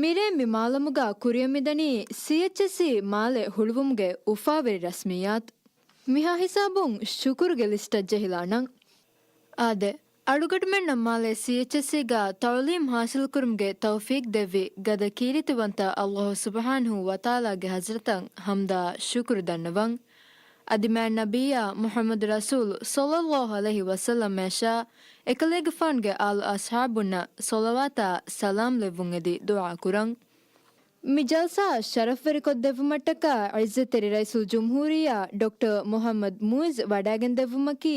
މިރޭ މި މާލަމުގަ ކުރިއަށް މިދަނީ ސީއެޗްއެސްސީ މާލެ ހުޅުވުމުގެ އުފާވެރި ރަސްމިއްޔާތު. މިހާ ހިސާބުން ޝުކުރުގެ ލިސްޓަށް ޖެހިލާނަން. އާދެ، އަޅުގަޑުމެންނަށް މާލެ ސީއެޗްއެސްސީގަ ތަޢުލީމް ޙާޞިލުކުރުމުގެ ތައުފީޤް ދެއްވި ގަދަ ކީރިތިވަންތަ ﷲ ސުބްޙާނަހޫ ވަތަޢާލާގެ ޙަޟްރަތަށް ޙަމްދާ ޝުކުރު ދަންނަވަން. އަދި މާތް ނަބިއްޔާ މުޙައްމަދު ރަސޫލު ޞައްލަﷲ ޢަލައިހި ވަސައްލަމައަށާ އެކަލޭގެފާނުގެ އާލު އަޞްޙާބުންނަށް ޞަލަވާތާ ސަލާމް ލެއްވުން އެދި ދުޢާ ކުރަން. މި ޖަލްސާ ޝަރަފްވެރިކޮށްދެއްވުމަށްޓަކާ އިއްޒަތްތެރި ރައީސުލްޖުމްހޫރިއްޔާ ޑޮކްޓަރ މުޙައްމަދު މުޢިއްޒު ވަޑައިގެންދެއްވުމަކީ،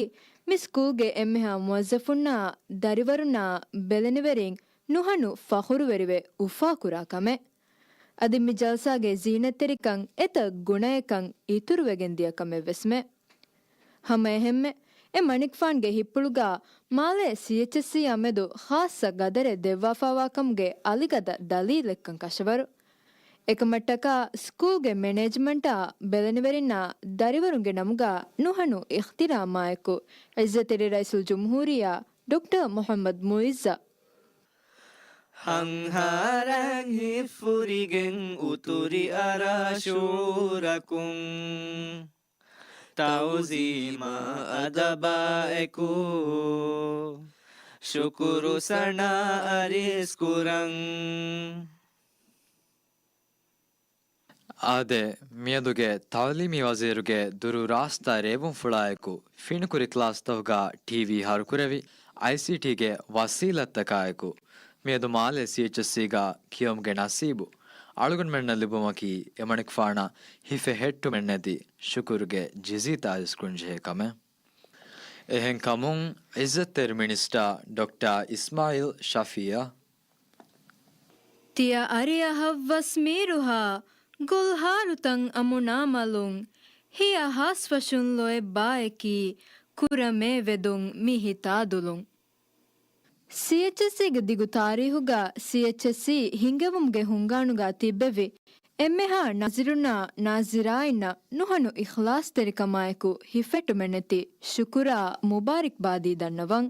މި ސްކޫލްގެ އެންމެހާ މުވައްޒަފުންނާ ދަރިވަރުންނާ ބެލެނިވެރިން ނުހަނު ފަޚުރުވެރިވެ އުފާކުރާ ކަމެއް. އަދި މި ޖަލްސާގެ ޒީނަތްތެރިކަން އެތައް ގުނައެއްކަން އިތުރުވެގެން ދިޔަ ކަމެއްވެސްމެ. ހަމައެހެންމެ، އެ މަނިކުފާނުގެ ހިތްޕުޅުގަ މާލެ ސީއެޗްއެސްސީއާ މެދު ޚާއްޞަ ގަދަރެއް ދެއްވާފާވާކަމުގެ އަލިގަދަ ދަލީލެއްކަން ކަށަވަރު. އެކަމަށްޓަކާ ސްކޫލްގެ މެނޭޖްމަންޓާ ބެލެނިވެރިންނާ ދަރިވަރުންގެ ނަމުގަ ނުހަނު އިޚްތިރާމާއެކު، އިއްޒަތްތެރި ރައީސުލްޖުމްހޫރިއްޔާ ޑޮކްޓަރ މުޙައްމަދު މުޢިއްޒަށް ހަންހާރަން ހިތްފުރިގެން އުތުރި އަރާ ޝުޢޫރަކުން، ތަޢުޒީމާ އަދަބާއެކު، ޝުކުރު ސަނާ އަރިސް ކުރަން. އާދެ، މިއަދުގެ ތަޢުލީމީ ވަޒީރުގެ ދުރު ރާސްތާ ރޭވުންފުޅާއެކު، ފިނިކުރި ކްލާސްތަކުގަ ޓީވީ ހަރުކުރެވި، އައިސީޓީގެ ވަސީލަތްތަކާއެކު، މިއަދު މާލެ ސީއެޗްއެސްސީގަ ކިޔެވުމުގެ ނަސީބު އަޅުގަނޑުމެންނަށް ލިބުމަކީ، އެމަނިކުފާނަށް ހިފެހެއްޓުމެއްނެތި ޝުކުރުގެ ޖިޒީތައް އައިސްކުރަންޖެހޭ ކަމެއް. އެހެންކަމުން، އިއްޒަތްތެރި މިނިސްޓާ ޑޮކްޓާ އިސްމާޢީލް ޝަފީޢަށް، ތިޔަ އަރިއަހަށްވަސް މީރުހާ ގޮލްހާރުތައް އަމުނާމަލުން، ހިޔަ ހާސްފަށުން ލޯތްބާއެކީ، ކުރަމޭ ވެދުން މި ހިތާދުލުން. ސީއެޗްއެސްސީގެ ދިގު ތާރީހުގަ ސީއެޗްއެސްސީ ހިންގެވުމުގެ ހުންގާނުގަ ތިއްބެވި އެންމެހާ ނާޒިރުންނާ ނާޒިރާއިންނަށް ނުހަނު އިޚްލާޞްތެރިކަމާއެކު ހިފެއްޓުމެއްނެތި ޝުކުރާ މުބާރިކްބާދީ ދަންނަވަން.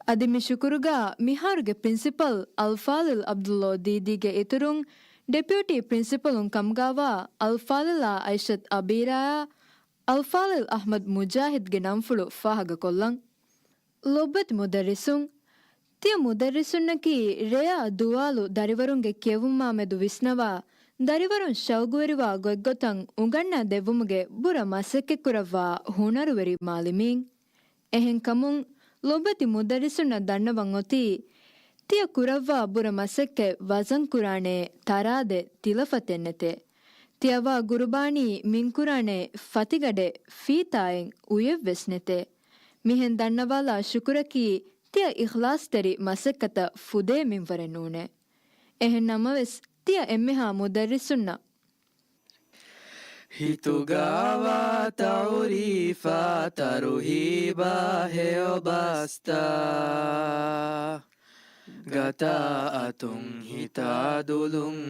އަދި މި ޝުކުރުގަ މިހާރުގެ ޕްރިންސިޕަލް އަލްފާޟިލް ޢަބްދުﷲ ދީދީގެ އިތުރުން، ޑެޕިއުޓީ ޕްރިންސިޕަލުން ކަމުގައިވާ އަލްފާޟިލާ ޢައިޝަތު އަބީރާއާ، އަލްފާޟިލް އަޙްމަދު މުޖާހިދްގެ ނަންފުޅު ފާހަގަކޮށްލަން. ލޮބުވެތި މުދައްރިސުން، ތިޔަ މުދައްރިސުންނަކީ ރެޔާ ދުވާލު ދަރިވަރުންގެ ކިޔެވުމާމެދު ވިސްނަވާ، ދަރިވަރުން ޝައުގުވެރިވާ ގޮތްގޮތަށް އުނގަންނާ ދެއްވުމުގެ ބުރަ މަސައްކަތްކުރައްވާ ހުނަރުވެރި މުޢައްލިމީން. އެހެންކަމުން، ލޮބުވެތި މުދައްރިސުންނަށް ދަންނަވަން އޮތީ، ތިޔަ ކުރައްވާ ބުރަ މަސައްކަތް ވަޒަންކުރާނޭ ތަރާދެއް ތިލަފަތެއް ނެތޭ. ތިޔަ ވާ ގުރުބާނީ މިންކުރާނޭ ފަތިގަޑެއް ފީތާއެއް އުޔެއްވެސް ނެތޭ. މިހެން ދަންނަވާލާ ޝުކުރަކީ ތިޔަ އިޚްލާޞްތެރި މަސައްކަތަށް ފުދޭ މިންވަރެއް ނޫނޭ. އެހެން ނަމަވެސް، ތިޔަ އެންމެހާ މުދައްރިސުންނަށް ހިތުގަވާ ތައުރީފާ ތަރުހީބާ ހެޔޮ ބަސްތާ ގަތާ އަތުން ހިތާ ދުލުން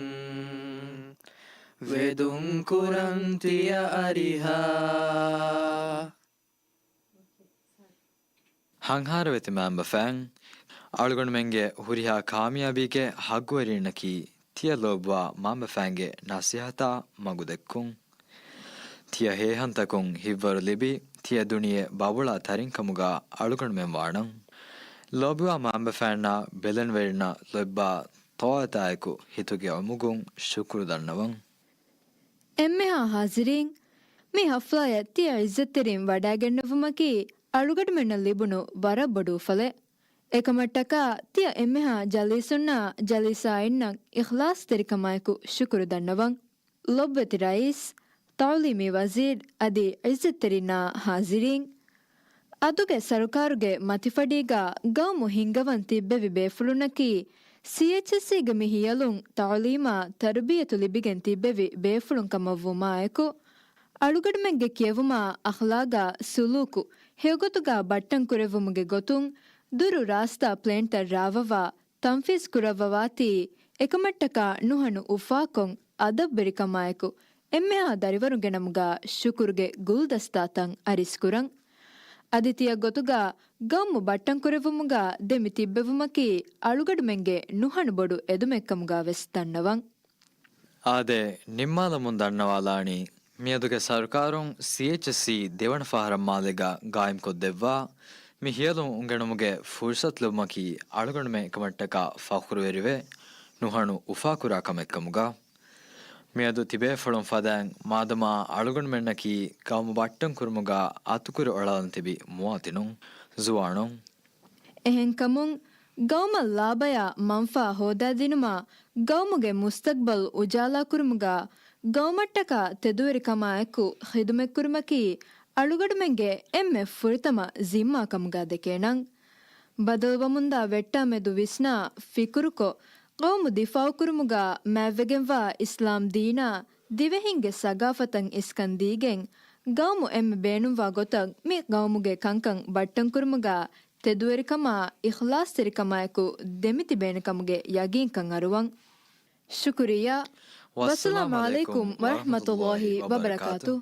ވެދުން ކުރަން ތިޔަ އަރިހާ. ހަންހާރަވެތި މައިންބަފައިން، އަޅުގަނޑުމެންގެ ހުރިހާ ކާމިޔާބީގެ ހައްގުވެރީންނަކީ ތިޔަ ލޯބިވާ މައިންބަފައިންގެ ނަސޭހަތާ މަގުދެއްކުން. ތިޔަ ހޭހަންތަކުން ހިތްވަރު ލިބި، ތިޔަ ދުނިޔެ ބަބުޅާ ތަރިންކަމުގަ އަޅުގަނޑުމެން ވާނަން. ލޯބިވާ މައިންބަފައިންނާ ބެލެނިވެރިންނަށް ލޯބިވާ ޠާޢަތާއެކު ހިތުގެ އުމުގުން ޝުކުރު ދަންނަވަން. އެންމެހާ ޙާޟިރީން، މި ޙަފްލާޔަށް ތިޔަ ޢިއްޒަތްތެރިން ވަޑައިގެންނެވުމަކީ އަޅުގަނޑުމެންނަށް ލިބުނު ވަރަށް ބޮޑު އުފަލެއް. އެކަމަށްޓަކާ ތިޔަ އެންމެހާ ޖަލީސުންނާ ޖަލީސާއިންނަށް އިޚްލާޞްތެރިކަމާއެކު ޝުކުރު ދަންނަވަން. ލޮބުވެތި ރައީސް، ތަޢުލީމީ ވަޒީރު އަދި ޢިއްޒަތްތެރިންނާ ޙާޟިރީން. އަދުގެ ސަރުކާރުގެ މަތިފަޑީގަ ގައުމު ހިންގަވަން ތިއްބެވި ބޭފުޅުންނަކީ، ސީއެޗްއެސްސީގެ މި ހިޔަލުން ތަޢުލީމާ ތަރުބިޔަތު ލިބިގެން ތިއްބެވި ބޭފުޅުން ކަމަށްވުމާއެކު، އަޅުގަނޑުމެންގެ ކިޔެވުމާ އަޚްލާގާ ސުލޫކު ހެޔޮގޮތުގާ ބައްޓަން ކުރެއްވުމުގެ ގޮތުން، ދުރު ރާސްތާ ޕްލޭންތައް ރާވަވާ، ތަންފީޒް ކުރައްވަވާތީ، އެކަމަށްޓަކާ ނުހަނު އުފާކޮށް، އަދަބުވެރިކަމާއެކު، އެންމެހާ ދަރިވަރުންގެ ނަމުގާ ޝުކުރުގެ ގުލްދަސްތާތައް އަރިސްކުރަން. އަދި ތިޔަ ގޮތުގާ ގައުމު ބައްޓަންކުރެއްވުމުގާ ދެމި ތިއްބެވުމަކީ އަޅުގަޑުމެންގެ ނުހަނު ބޮޑު އެދުމެއްކަމުގާ ވެސް ދަންނަވަން. އާދެ، ނިންމާލަމުން ދަންނަވާލާނީ، މިއަދުގެ ސަރުކާރުން ސީއެޗްއެސްސީ ދެވަނަ ފަހަރަށް މާލޭގަ ގާއިމްކޮށްދެއްވާ މި ހިޔަލުން އުނގެނުމުގެ ފުރުސަތު ލިބުމަކީ އަޅުގަނޑުމެން އެކަމަށްޓަކާ ފަޚުރުވެރިވެ، ނުހަނު އުފާކުރާ ކަމެއްކަމުގަ، މިއަދު ތިބޭފުޅުން ފަދައިން މާދަމާ އަޅުގަނޑުމެންނަކީ ގައުމު ބައްޓަން ކުރުމުގަ އަތުކުރި އޮޅާލަން ތިބި މުވާތިނުން، ޒުވާނުން. އެހެންކަމުން، ގައުމަށް ލާބަޔާ މަންފާ ހޯދާދިނުމާ، ގައުމުގެ މުސްތަގްބަލް އުޖާލާކުރުމުގަ، ގައުމަށްޓަކާ ތެދުވެރިކަމާއެކު ޚިދުމަތްކުރުމަކީ އަޅުގަޑުމެންގެ އެންމެ ފުރަތަމަ ޒިންމާ ކަމުގަ ދެކޭނަން. ބަދަލުވަމުންދާ ވެއްޓާމެދު ވިސްނާ ފިކުރުކޮށް، ޤައުމު ދިފާޢުކުރުމުގަ މާތްވެގެންވާ އިސްލާމް ދީނާ ދިވެހިންގެ ސަގާފަތަށް އިސްކަން ދީގެން، ގައުމު އެންމެ ބޭނުންވާ ގޮތަށް މި ގައުމުގެ ކަންކަން ބައްޓަންކުރުމުގަ ތެދުވެރިކަމާ އިޚްލާޞްތެރިކަމާއެކު ދެމިތިބޭނެ ކަމުގެ ޔަގީންކަން އަރުވަން. ޝުކުރިއްޔާ. ވައްސަލާމު ޢަލައިކުމް ވަރަޙްމަތުﷲި ވަބަރަކާތުހު.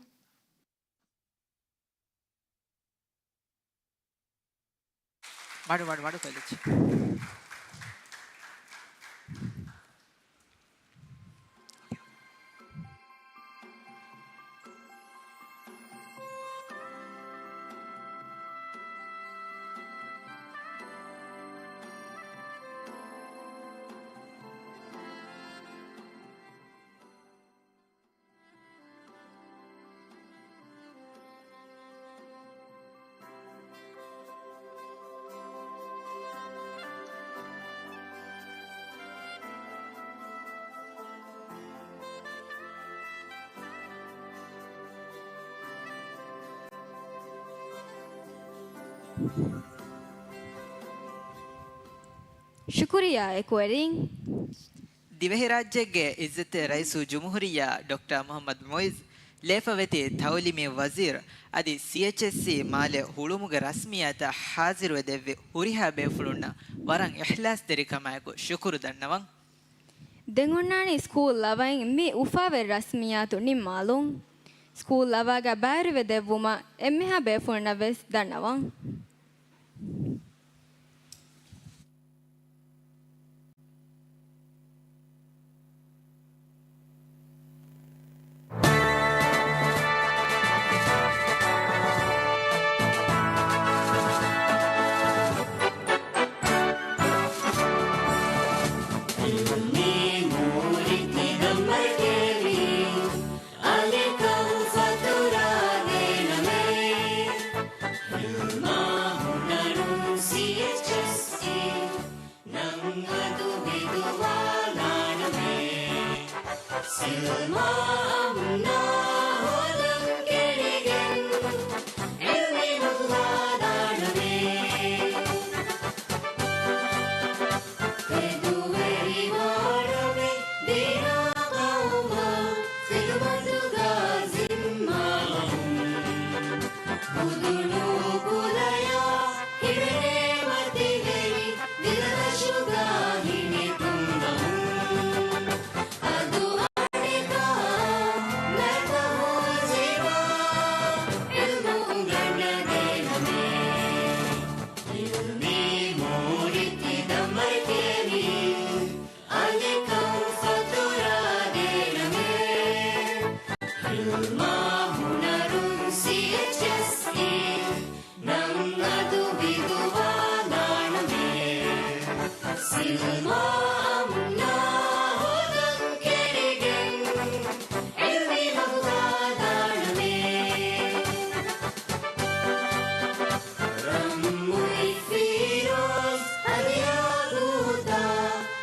މަޑު، މަޑު، މަޑު ކޮލެޖް. ޝުކުރިއްޔާ އެކުވެރިން. ދިވެހިރާއްޖޭގެ އިއްޒަތްތެރި ރައީސުލްޖުމްހޫރިއްޔާ ޑޮކްޓަރ މުޙައްމަދު މުޢިއްޒު، ލޭފަވެތި ތައުލީމީ ވަޒީރު އަދި ސީއެޗްއެސްސީ މާލެ ހުޅުވުމުގެ ރަސްމިއްޔާތަށް ޙާޟިރުވެ ދެއްވި ހުރިހާ ބޭފުޅުންނަށް ވަރަށް އިޚްލާޞްތެރިކަމާއެކު ޝުކުރު ދަންނަވަން. ދެން އޮންނާނީ ސްކޫލް ލަވައިން މި އުފާވެރި ރަސްމިއްޔާތު ނިންމާލުން. ސްކޫލް ލަވައިގަ ބައިވެރިވެ ދެއްވުމަށް އެންމެހާ ބޭފުޅުންނަށް ވެސް ދަންނަވަން. ނަން އަދު ވިދުވާލާނަމޭ. ސިލްމާ އަމްނާ ހޯދަން ކެނޑިގެން، އިލްމެއް ހޯދާނަމޭ. މި މޫރިތި ދަމަރި ކެމީ އަލިކަން ފަތުރާ ދޭނަމޭ. ހިލްމާ ހުނަރުން ސީއެޗްއެސްއީ ނަން އަދު ވިދުވާލާނަމޭ. ސިލްމާ އަމްނާ ހޯދަން ކެރިގެން އިލްމީ ނުކުތާ ދާނަމޭ. ރަންމުއި ފީރޫޒް ހަދިޔާ ގޫތާ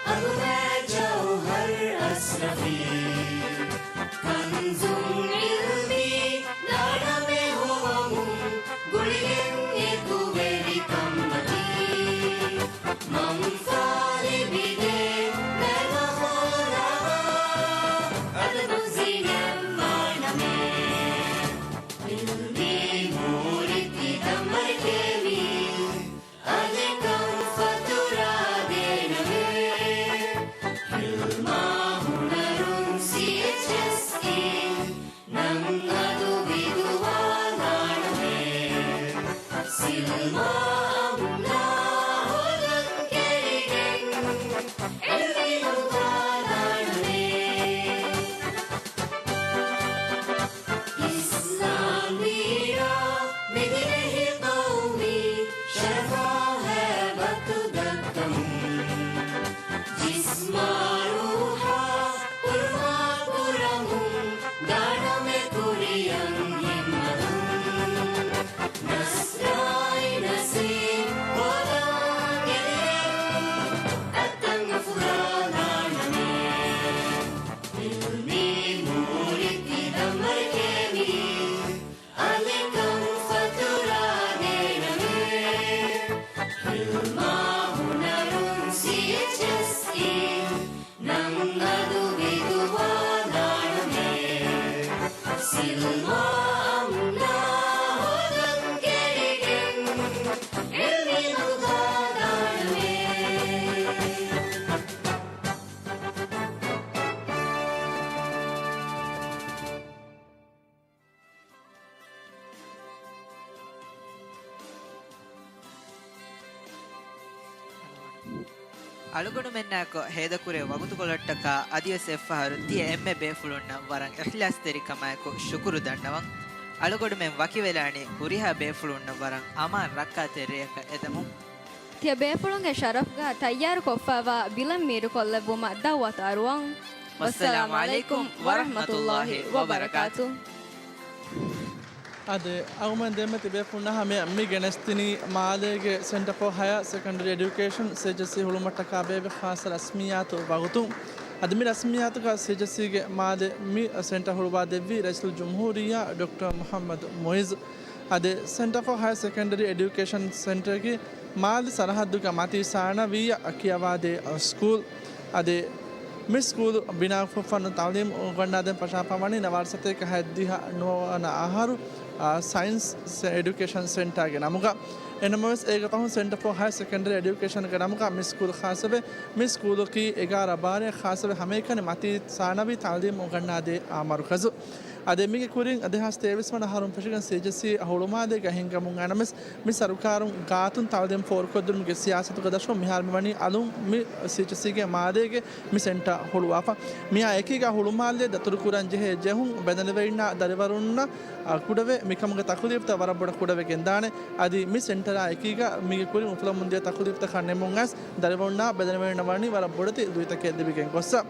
އަގުބައި ޖައުހަރް އަސްރަފީ. ކަންޒުން އިލްމީ ދާނަމޭ ހޮވަމުން ގުޅިގެން އެކުވެރިކަންމަތީ. މަންފާ ލިބިދޭ ނަރު ހޯދާ އަދަބު ޒީނަތް ވާނަމޭ. އިލްމީ މޫރިތި ދަމަރި ކެމީ އަލިކަން ފަތުރާ ދޭނަމޭ. ހިލްމާ ހުނަރުން ސީއެޗްއެސްއީ ނަން އަދު ވިދުވާލާނަމޭ. ސިލްމާ އަމްނާ ހޯދަން ކެރިގެން އިލްމީ ނުކުތާ ދާނަމޭ. އިސްލާމީ މިދިވެހި ޤައުމީ ޝަރަފާ ހައިބަތު ދައްކަމުން، ޖިސްމާ ރޫޙާ ކުރުމާ ކުރަމުން ދާނަމޭ ކުރިއަށް ހިންމަތުން. ނަސްރާއި ނަސީމް ހޯދަން ގެނެވޭ އަތްތަން އުފުލާ ދާނަމޭ. އިލްމީ މޫރިތި ދަމަރި ކެމީ އަލިކަން ފަތުރާ ދޭނަމޭ. ހިލްމާ ހުނަރުން ސީއެޗްއެސްއީ ނަން އަދު ވިދުވާލާނަމޭ. ސިލްމާ އަމްނާ ހޯދަން ކެރިގެން އިލްމީ ނުކުތާ ދާނަމޭ. އަޅުގަނޑުމެންނާއެކު ހޭދަކުރޭ ވަގުތުކޮޅަށްޓަކާ އަދިވެސް އެއްފަހަރު ތިޔަ އެންމެ ބޭފުޅުންނަށް ވަރަށް އިޚްލާޞްތެރިކަމާއެކު ޝުކުރު ދަންނަވަން. އަޅުގަނޑުމެން ވަކިވެލާނީ ހުރިހާ ބޭފުޅުންނަށް ވަރަށް އަމާން ރައްކާތެރި ރެއަކަށް އެދެމުން. ތިޔަ ބޭފުޅުންގެ ޝަރަފްގަ ތައްޔާރުކޮށްފައިވާ ބިލަން މީރުކޮށްލެއްވުމަށް ދައުވަތު އަރުވަން. ވައްސަލާމު ޢަލައިކުމް ވަރަޙްމަތުﷲި ވަބަރަކާތު. އާދެ، އަޅުގަނޑުމެން ދެންމެ ތިބޭފުޅުންނާ ހަމަޔަށް މި ގެނެސްދިނީ މާލޭގެ ސެންޓަރ ފޯ ހަޔަރ ސެކަންޑަރީ އެޑިއުކޭޝަން، ސީއެޗްއެސްސީ، ހުޅުމަށްޓަކާ ބޭއްވި ޚާއްޞަ ރަސްމިއްޔާތު ވަގުތުން. އަދި މި ރަސްމިއްޔާތުގަ ސީއެޗްއެސްސީގެ މާލެ މި ސެންޓަރ ހުޅުވާދެއްވީ ރައީސުލްޖުމްހޫރިއްޔާ ޑޮކްޓަރ މުޙައްމަދު މުޢިއްޒު. އަދި ސެންޓަރ ފޯ ހަޔަރ ސެކަންޑަރީ އެޑިއުކޭޝަން ސެންޓަރގެ މާލެ ސަރަހައްދުގަ މަތީ ސާނަވީއަށް ކިޔަވާދޭ ސްކޫލް. އަދި މި ސްކޫލު ބިނާކޮށްފަ ތަޢުލީމު އުނގަންނާދޭން ފަށާފަ ވަނީ ނަވާރަ ސަތޭކަ ހަތްދިހަ ނުވަވަނަ އަހަރު، އާ، ސައިންސް ސެ-، އެޑިއުކޭޝަން ސެންޓާގެ ނަމުގަ. އެނަމަވެސް، އޭގެ ފަހުން ސެންޓަރ ފޯ ހަޔަރ ސެކަންޑަރީ އެޑިއުކޭޝަންގެ ނަމުގަ މި ސްކޫލް ޚާއްޞަވޭ. މި ސްކޫލަކީ އެގާރަ ބާރައަށް ޚާއްޞަވެ ހަމައެކަނި މަތީ ސާނަވީ ތަޢުލީމު އުނގަންނާދޭ، އާ، މަރުކަޒު. އަދި މީގެ ކުރިން ދެހާސް ތޭވީސް ވަނަ އަހަރުން ފެށިގެން ސީއެޗްއެސްސީ ހުޅުމާލޭގަ ހިންގަމުން އައިނަމަވެސް، މި ސަރުކާރުން ގާތުން ތަޢުލީމް ފޯރުކޮށްދިނުމުގެ ސިޔާސަތުގަ ދަށުން މިހާރު މިވަނީ އަލުން މި ސީއެޗްއެސްސީގެ މާލޭގެ މި ސެންޓަރ ހުޅުވާފަ. މިއާ އެކީގަ ހުޅުމާލޭ ދަތުރުކުރަން ޖެހޭ ޖެހުން ބެލެނިވެރިންނާ ދަރިވަރުންނަށް، އަ، ކުޑަވެ، މިކަމުގެ ތަކުލީފުތައް ވަރަށް ބޮޑަށް ކުޑަވެގެންދާނެ. އަދި މި ސެންޓަރާ އެކީގަ މީގެ ކުރިން އުފުލަމުންދިޔަ ތަކުލީފުތަކާ ނިމުން އައިސް، ދަރިވަރުންނާ ބެލެނިވެރިންނަށް ވަނީ ވަރަށް ބޮޑެތި ލުއިތަކެއް ލިބިގެން ގޮއްސަ.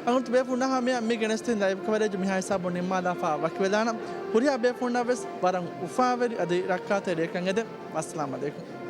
އަޅުގަނޑު ބޭފުޅުންނާ ހަމަޔަށް މި ގެނެސްދިން ލައިވް ކަވަރޭޖް މިހާ ހިސާބުން ނިންމާލާފަ ވަކިވެލާނަން. ހުރިހާ ބޭފުޅުންނަށް ވެސް ވަރަށް އުފާވެރި އަދި ރައްކާތެރި ރެއަކަށް އެދެން. އައްސަލާމު ޢަލައިކުމް.